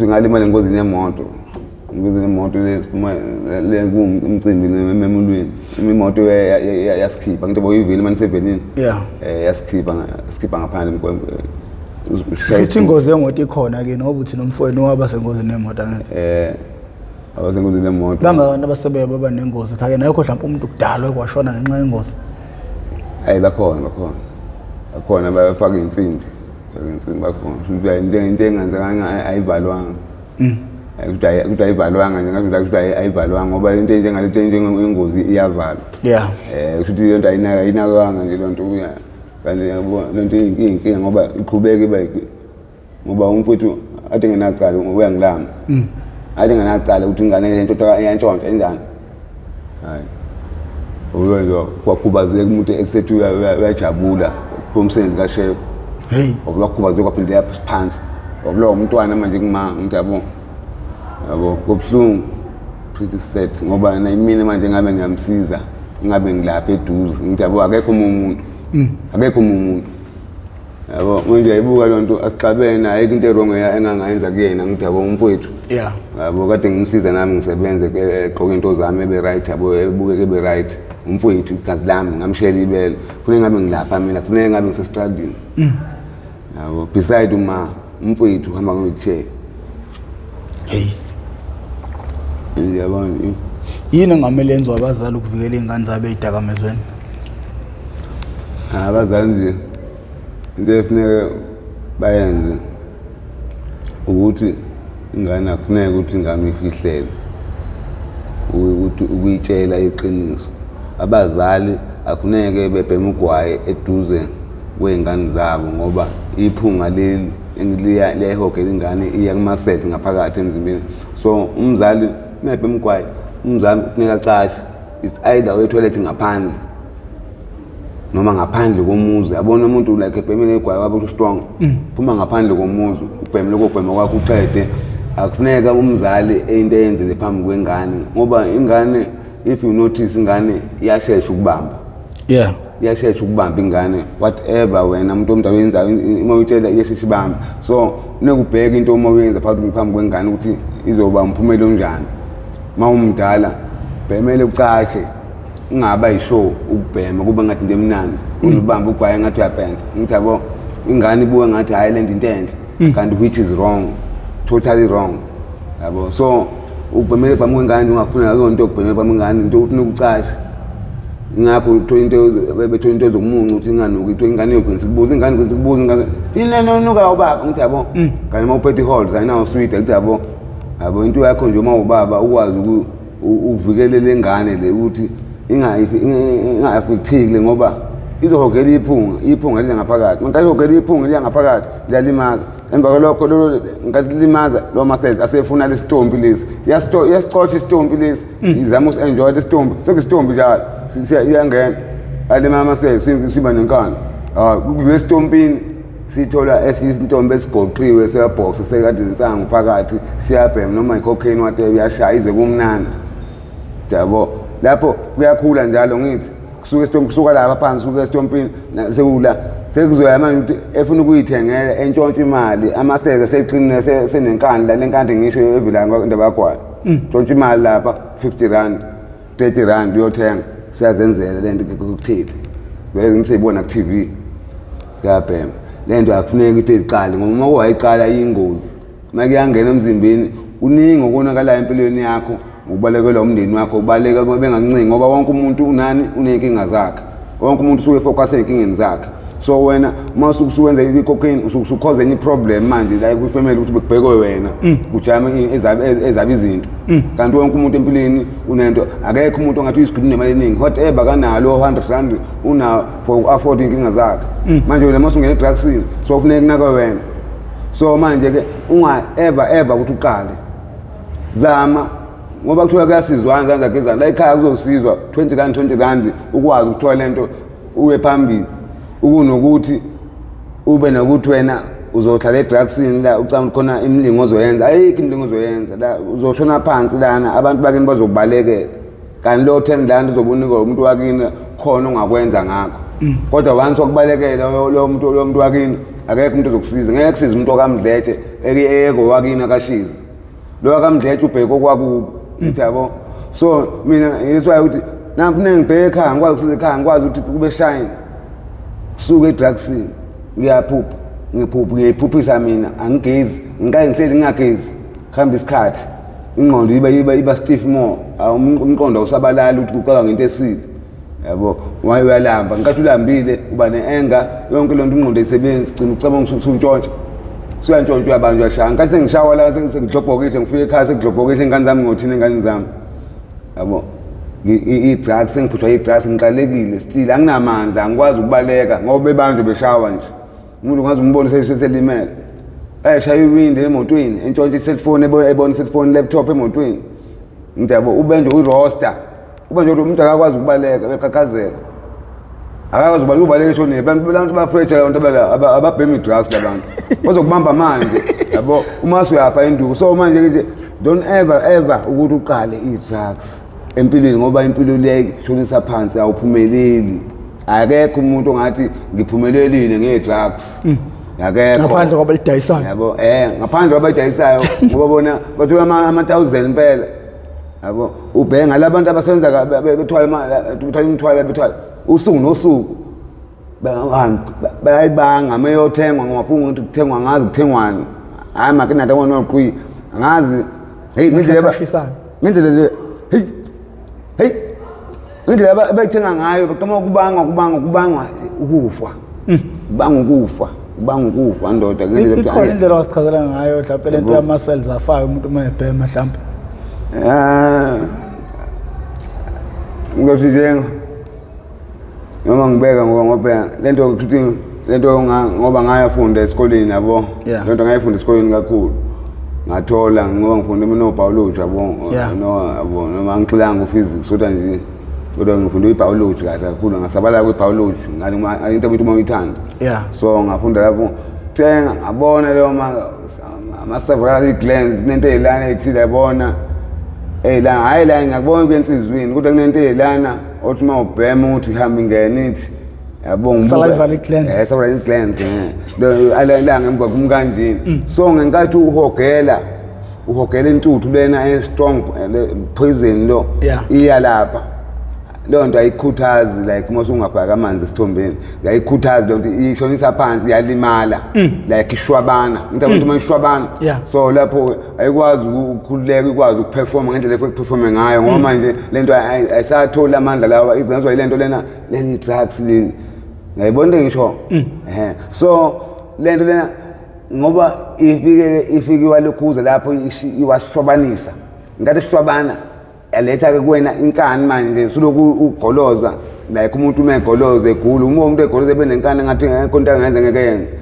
Ngalimala engozini yemoto, engozini yemoto le siphuma le kumcimbi ememulweni, imoto yasikhipha, ngithi boyivini manje sevenini. Yasikhipha, sikhipha ngaphandle emgwaqweni. Futhi ingozi yemoto ikhona ke, ngoba uthi nomfowenu waba sengozini yemoto, angithi? Abasengozini yemoto. Bangabantu abasebeye baba nengozi khake nakho, mhlawumbe umuntu kudalwe kwashona ngenxa yengozi. Hayi, bakhona, bakhona, bakhona, bafaka insimbi, bafaka insimbi, bakhona. Futhi into engenzekanga ayivalwanga. Ukuthi ayivalwanga nje, ngathi ukuthi ayivalwanga, ngoba into enjengalento, enjengengozi iyavalwa. Futhi lento ayinakanga nje lonto kuya, kanti yabo lento iyinkinga, ngoba iqhubeka iba ngoba umfowethu ade ngenacala, uyangilama, ade ngenacala ukuthi ingane lento iyantshontsha injani. Hayi, uyenza kwakhubazeka umuntu esethi uyajabula komsebenzi kashefu. Hey. Wakhubazeka, waphinde yaphansi, wabulawa umntwana manje kuma, ngithi yabo, yabo, kubuhlungu, pretty sad, ngoba mina manje ngabe ngiyamsiza, ngabe ngilapha eduze, ngithi yabo, akekho omunye umuntu, akekho omunye umuntu, yabo. Manje uyayibuka loo nto, asixabene, ayikho into e-wrong engangayenza kuyena, ngithi yabo, umfowethu. Yabo, kade ngimsiza nami, ngisebenze, egqoke into zami, ebe right, yabo, ebukeke ebe right, umfowethu, igazi lami, ngamshela ibele, kufuneka ngabe ngilapha mina, kufuneka ngabe ngisestradini, yabo, beside uma umfowethu uhamba nge-wheelchair. Hey. Yabona. Yini engamele yenziwe abazali ukuvikela iy'ngane zabo ey'dakamizweni? Abazali nje, into efuneke bayenze ukuthi ingane, akufuneka ukuthi ingane uyifihlele, ukuthi ukuyitshela iqiniso. Abazali akufuneke bebheme ugwayi eduze kwey'ngane zabo, ngoba iphunga leli liyayihogela ingane, iya kuma-cells ngaphakathi emzimbeni. So umzali uma ebhema ugwayi, umzali kufuneka acashe, it's either uye-toilet ngaphandle noma ngaphandle komuzi, yabona, umuntu like ebhemile igwayi wabo strong, phuma ngaphandle komuzi, ubheme lokho ubhema kwakho, uqede. Akufuneka umzali into eyenzele phambi kwengane, ngoba ingane, if you notice, ingane iyashesha ukubamba. Iyashesha ukubamba ingane, whatever wena umuntu omdala oyenzayo, uma uyitshela iyashesha ibamba. So funeka ubheke into uma uyenza phakathi phambi kwengane ukuthi izoba umphumela onjani. Uma umdala bhemele ucashe, ungaba yishow ukubhema kube ngathi into emnandi, uzibambe ugwaye ngathi uyapensa, ngithi yabo, ingane ibuke ngathi hhayi, lento into enhle, kanti which is wrong, totally wrong, yabo. So ukubhemele phambi kwengane, ungafuna akuyona into yokubhemela phambi kwengane, into ufuna ukucasha. Ingakho uthola into, bethola into zokumunca ukuthi inganuki into, ingane iyogcina sikubuza, ingane igcina sikubuza, ingane yini enuka ubaba, ngithi yabo. Kanti uma uphethe iholo ayinawo swidi, ngithi yabo, yabo, into yakho nje uma ubaba ukwazi uvikelele ingane le ukuthi inga-affecteki, ngoba izohogela iphunga, iphunga liza ngaphakathi, ngenkathi ihogela iphunga liya ngaphakathi, liyalimaza. Emva kwalokho lolo ngenkathi lilimaza lo ma-cells asefuna lesitompi lesi, iyasicosha isitompi lesi, izama uku-enjoy lesitompi, sekuyisitompi njalo iyangena, alima ama-cells, siba nenkani. Hayi, kudlula esitompini. Sithola esintombi esigoqiwe seyabhoxa sekade insangu phakathi, siyabhema noma i-cocaine, whatever, uyashaya ize kumnandi, yabo. Lapho kuyakhula njalo, ngithi kusuke esitompi, kusuka lapha phansi, kusuke esitompini sekula sekuzoya manje ukuthi efuna ukuyithengela, entshontsha imali, amaseze seqinile, senenkani la, lenkani ngisho evela indaba yagwala, ntshontsha imali lapha, 50 rand, 30 rand, uyothenga, siyazenzela lento kuthile, vele ngiseyibona ku-TV, siyabhema lento. Akufuneki ukuthi iziqale, ngoba uma wayiqala iyingozi. Uma kuyangena emzimbeni, kuningi okonakalayo empilweni yakho, ngokubalekelwa umndeni wakho, ubaleka bengancingi, ngoba wonke umuntu unani, uney'nkinga zakhe, wonke umuntu usuke efocus ey'nkingeni zakhe. So wena uma usuke usuwenza i-cocaine, usuke usukhoza enye i-problem manje la kwifamily, ukuthi bekubhekwe wena, kujame ezabe izinto, kanti wonke umuntu empilweni unento. Akekho umuntu ongathi uyisigidi, unemali eningi, whatever, kanalo 100 rand una for uku-afford iy'nkinga zakhe. Manje wena uma usungena edrugsini, so kufuneka kunakwe wena. So manje-ke unga ever ever ukuthi uqale, zama, ngoba kuthiwa kuyasizwana, zandla gezana la ekhaya, kuzosizwa 20 rand, 20 rand, ukwazi ukuthola lento, uye phambili, ukunokuthi ube nokuthi wena uzohlala edrugsini la, ucabanga ukuthi khona imilingo ozoyenza. Ayikho imilingo ozoyenza la, uzoshona phansi lana, abantu bakini bazokubalekela, kanti lo 10 rand uzobe unikwa umuntu wakini, khona ongakwenza ngakho. Kodwa once wakubalekela lo muntu wakini, akekho umuntu ozokusiza, ngeke kusize umuntu okamdletshe eko wakini, akashizi lo akamdletshe, ubheke okwakubo, ngithi yabo. So mina yiswayo ukuthi namfuneka ngibheke ekhaya, ngikwazi ukusiza ekhaya, ngikwazi ukuthi kube shine, suke edrugsini. Ngiyaphupha, ngiphupha, ngiyayiphuphisa mina, angigezi, ngikaye ngihleli ngingagezi, kuhamba isikhathi, ingqondo iba stiff more. Umqondo awusabalali ukuthi ucabanga into esile, yabo. Waye uyalamba, ngenkathi ulambile uba ne-anger, yonke lento, ingqondo ayisebenzi, gcina ucabanga usuntshontsha, usuyantshontsha, uyabanjwa, uyashaya. Ngenkathi sengishawa la, sengidlobhokile, ngifike ekhaya sekudlobhokile, iy'ngane zami, ngothini ey'nganeni zami, yabo? I-drugs, sengiphuthwa i-drugs, ngiqalekile, still anginamandla, angikwazi ukubaleka ngoba bebanjwe beshawa nje. Umuntu ungaze umbone selimele, eshaya iwindi emotweni, entshontsha i-cellphone, ebona i-cellphone, laptop emotweni, ngithi yabo, ube nje uroster, ube nje umuntu akakwazi ukubaleka, beqhaqhazela, akakwazi ukubaleka, ubaleka eshonile. Abantu bafresh, abantu ababhema i-drugs, labantu bazokubamba manje, yabo, uma usuyafa induku. So manje ngithi don't ever ever ukuthi uqale i-drugs empilweni, ngoba impilo le shonisa phansi, awuphumeleli. Akekho umuntu ongathi ngiphumelelile nge-drugs, akekho. Ngaphandle kwabalidayisayo. Yabo, ngaphandle kwabayidayisayo, ngoba bona bathola ama-thousand impela, yabo. Ubheka ngalabantu abasebenza bethwala bethwala imithwalo, bethwala usuku nosuku, bayayibanga uma iyothengwa, ngobafunga ukuthi kuthengwa, ngazi kuthengwani, hhayi makinata noqwi, angazi, heyi, ngendlela Ashisayo. Ngendlela le, hey hey, ngendlela abayithenga ngayo, baqama kubangwa, kubangwa, kubangwa ukufa, kubangwa ukufa, kubangwa ukufa, ndoda, ngendlela. Ikhona indlela wasichazela ngayo mhlawumbe lento yama-cells afayo umuntu uma ebhema mhlawumbe? Ah, ngizothi nje noma ngibeka, ngoba lento ukuthi lento ngoba ngayafunda esikoleni, yabo. Lento ngayifunda esikoleni kakhulu, ngathola ngoba ngifunde mina no-biology, yabo. No, yabo, noma angixilanga ku-physics, kodwa nje, kodwa ngifunde i-biology kahle kakhulu, ngasabala kwi-biology ngani into umuntu uma uyithanda. So ngafunda lapho, thenga, ngabona leyo ama-several glands, kunento ey'lana ey'thile, yabona, ey'lana, hhayi la ngiyakubona kuyenhliziyweni, kodwa kunento ey'lana othi uma ubhema ukuthi ihambe ingene ithi, yabo, ngibuka- Salivary glands. Salivary glands, la ngemva kumkanjini. So ngenkathi uhogela intuthu lena e-strong, poison lo, iya lapha, leyo nto ayikhuthazi, like uma usungafaki amanzi esithombeni, ayikhuthazi leyo nto, ishonisa phansi, iyalimala, like ishwabana, into abantu uma ishwabana. So lapho ayikwazi ukukhululeka, ikwazi ukuperforma ngendlela efuna ukuperforme ngayo, ngoba manje lento ayisatholi amandla lawa, igcina ile nto lena, leli drugs leli, ngiyayibona into engisho. So lento lena, ngoba ifike iwalokhuza lapho, iwashwabanisa, ngathi ishwabana, yaletha-ke kuwena inkani. Manje suloku ugoloza, like umuntu uma egoloza egula, uma umuntu egoloza ebe nenkani, ngathi akho into angayenza, ngeke yenze,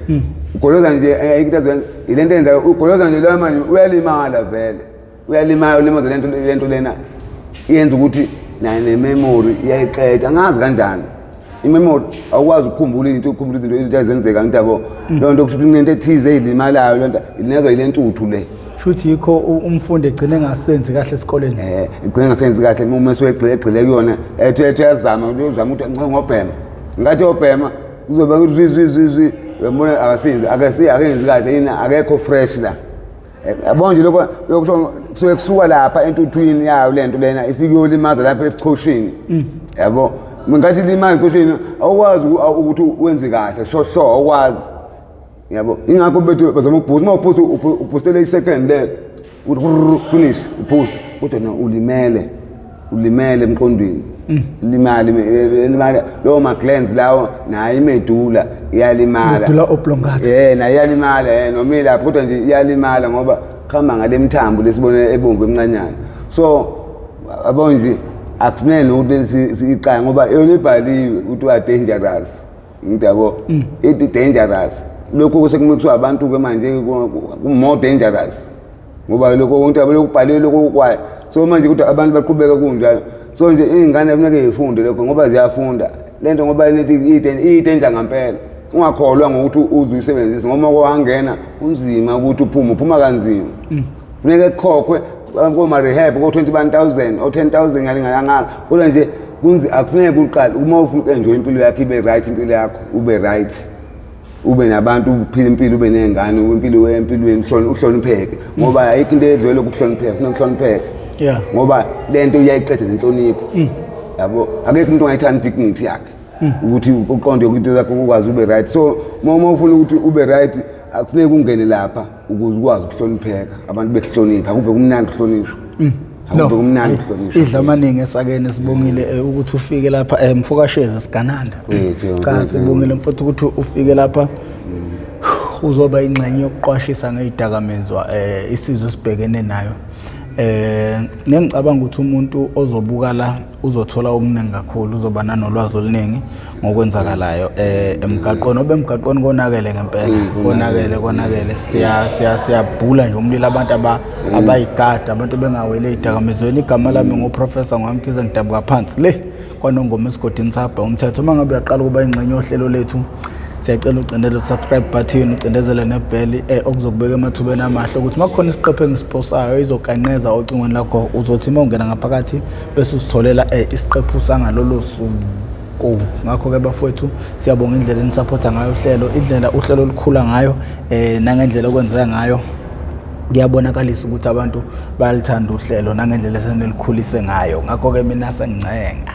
ugoloza nje, ayikho into azoyenza, ile nto yenza ugoloza nje leyo. Manje uyalimala vele, uyalimala, ulimaza lento lena, iyenza ukuthi naye ne-memory iyayiqeda, angazi kanjani. I-memory awukwazi ukukhumbula izinto, ukukhumbula izinto, izinto ezenzeka, ngithi yabo, leyo nto kusho ukuthi kunento ethize eyilimalayo, leyo nto ilinyazwa yile ntuthu le. Shuthi yikho umfundi egcine engasenzi kahle esikoleni. Igcine ngasenzi kahle uma esegxile, egxile kuyona, ethi uyazama, uyozama ukuthi nce ngobhema, ngathi uyobhema kuzoba zi, uyabona akasenzi, akenzi kahle yini, akekho fresh la. Yabo nje lokho, lokho kusuke kusuka lapha entuthwini yayo lento lena ifike iyolimaza lapha ebuchosheni, yabo. Ngathi limaza ebuchosheni, awukwazi ukuthi wenze kahle, sho sho awukwazi, yabo. Ingakho bethu bazama ukubhusta, uma ubhusta ubhustele i-second lelo uthi grrr, finish, ubhusta, kodwa no ulimele, ulimele emqondweni, limali limali lawo ma-glands lawo, nayo i-medulla iyalimala. Medulla oblongata. Nayo iyalimala, noma ilapho, kodwa nje iyalimala ngoba kuhamba ngale mthambo lesibone ebomvu emncanyana. So yabo nje akufuneki nokuthi siyiqaye ngoba yona ibhaliwe ukuthi wa dangerous, ngithi yabo, it dangerous. Lokhu sekumixwa abantu ke manje ku more dangerous ngoba lokho konke yabo lokubhaliwe lokho kwayo. So manje kodwa abantu baqhubeka kunjalo. So nje iy'ngane kufuneke y'funde lokho ngoba ziyafunda lento, ngoba lento iyi-danger ngampela. Ungakholwa ngokuthi uze uyisebenzise ngoba wangena kunzima ukuthi uphume, uphuma kanzima. Funeke kukhokhwe koma-rehab ko-21,000 o 10,000 ngalingana, kodwa nje akufuneke uqale. Uma ufuna uku-enjoy impilo yakho ibe right, impilo yakho ube right, ube nabantu, uphile impilo, ube ney'ngane, impilo empilweni uhlonipheke, ngoba ayikho into edlule ukuhlonipheka, funa ukuhlonipheka. Ngoba le nto iyayiqeda nenhlonipho, yabo. Akekho umuntu ongayithanda dignity yakhe, ukuthi uqonde yonke into zakho, ukwazi ube right. So uma ufuna ukuthi ube right, akufuneki ungene lapha ukuze ukwazi ukuhlonipheka, abantu bekuhlonipha. Akube kumnandi ukuhlonishwa, akube kumnandi ukuhlonishwa. Idla amaningi esakeni. Sibongile ukuthi ufike lapha, mfokashezi sigananda. Mfethu, cha mfethu. Sibongile mfowethu ukuthi ufike lapha uzoba ingxenye yokuqwashisa ngezidakamizwa isizwe sibhekene nayo. Ngengicabanga ukuthi umuntu ozobuka la uzothola okuningi kakhulu, uzoba nanolwazi oluningi ngokwenzakalayo emgaqweni, obe emgaqweni konakele ngempela, konakele, konakele. Siya siya siyabhula nje umlilo, abantu abayigada, abantu bengawele ey'dakamizweni. Igama lami nguProfessor Ngwamkhize, ngidabuka phansi le kwaNongoma esigodini sabha umthetho. Uma ngabe uyaqala ukuba ingxenye yohlelo lethu, siyacela ucindele u-subscribe button, ucindezele nebheli, okuzokubeka emathubeni amahle ukuthi uma kukhona isiqephu engisiphosayo izokanqeza ocingweni lakho. Uzothi uma ungena ngaphakathi bese usitholela isiqephu sangalolo suku. Ngakho-ke bafowethu, siyabonga indlela enisaphotha ngayo uhlelo, indlela uhlelo olukhula ngayo, nangendlela okwenzeka ngayo. Kuyabonakalisa ukuthi abantu bayalithanda uhlelo nangendlela esenilikhulise ngayo. Ngakho-ke mina sengincenga.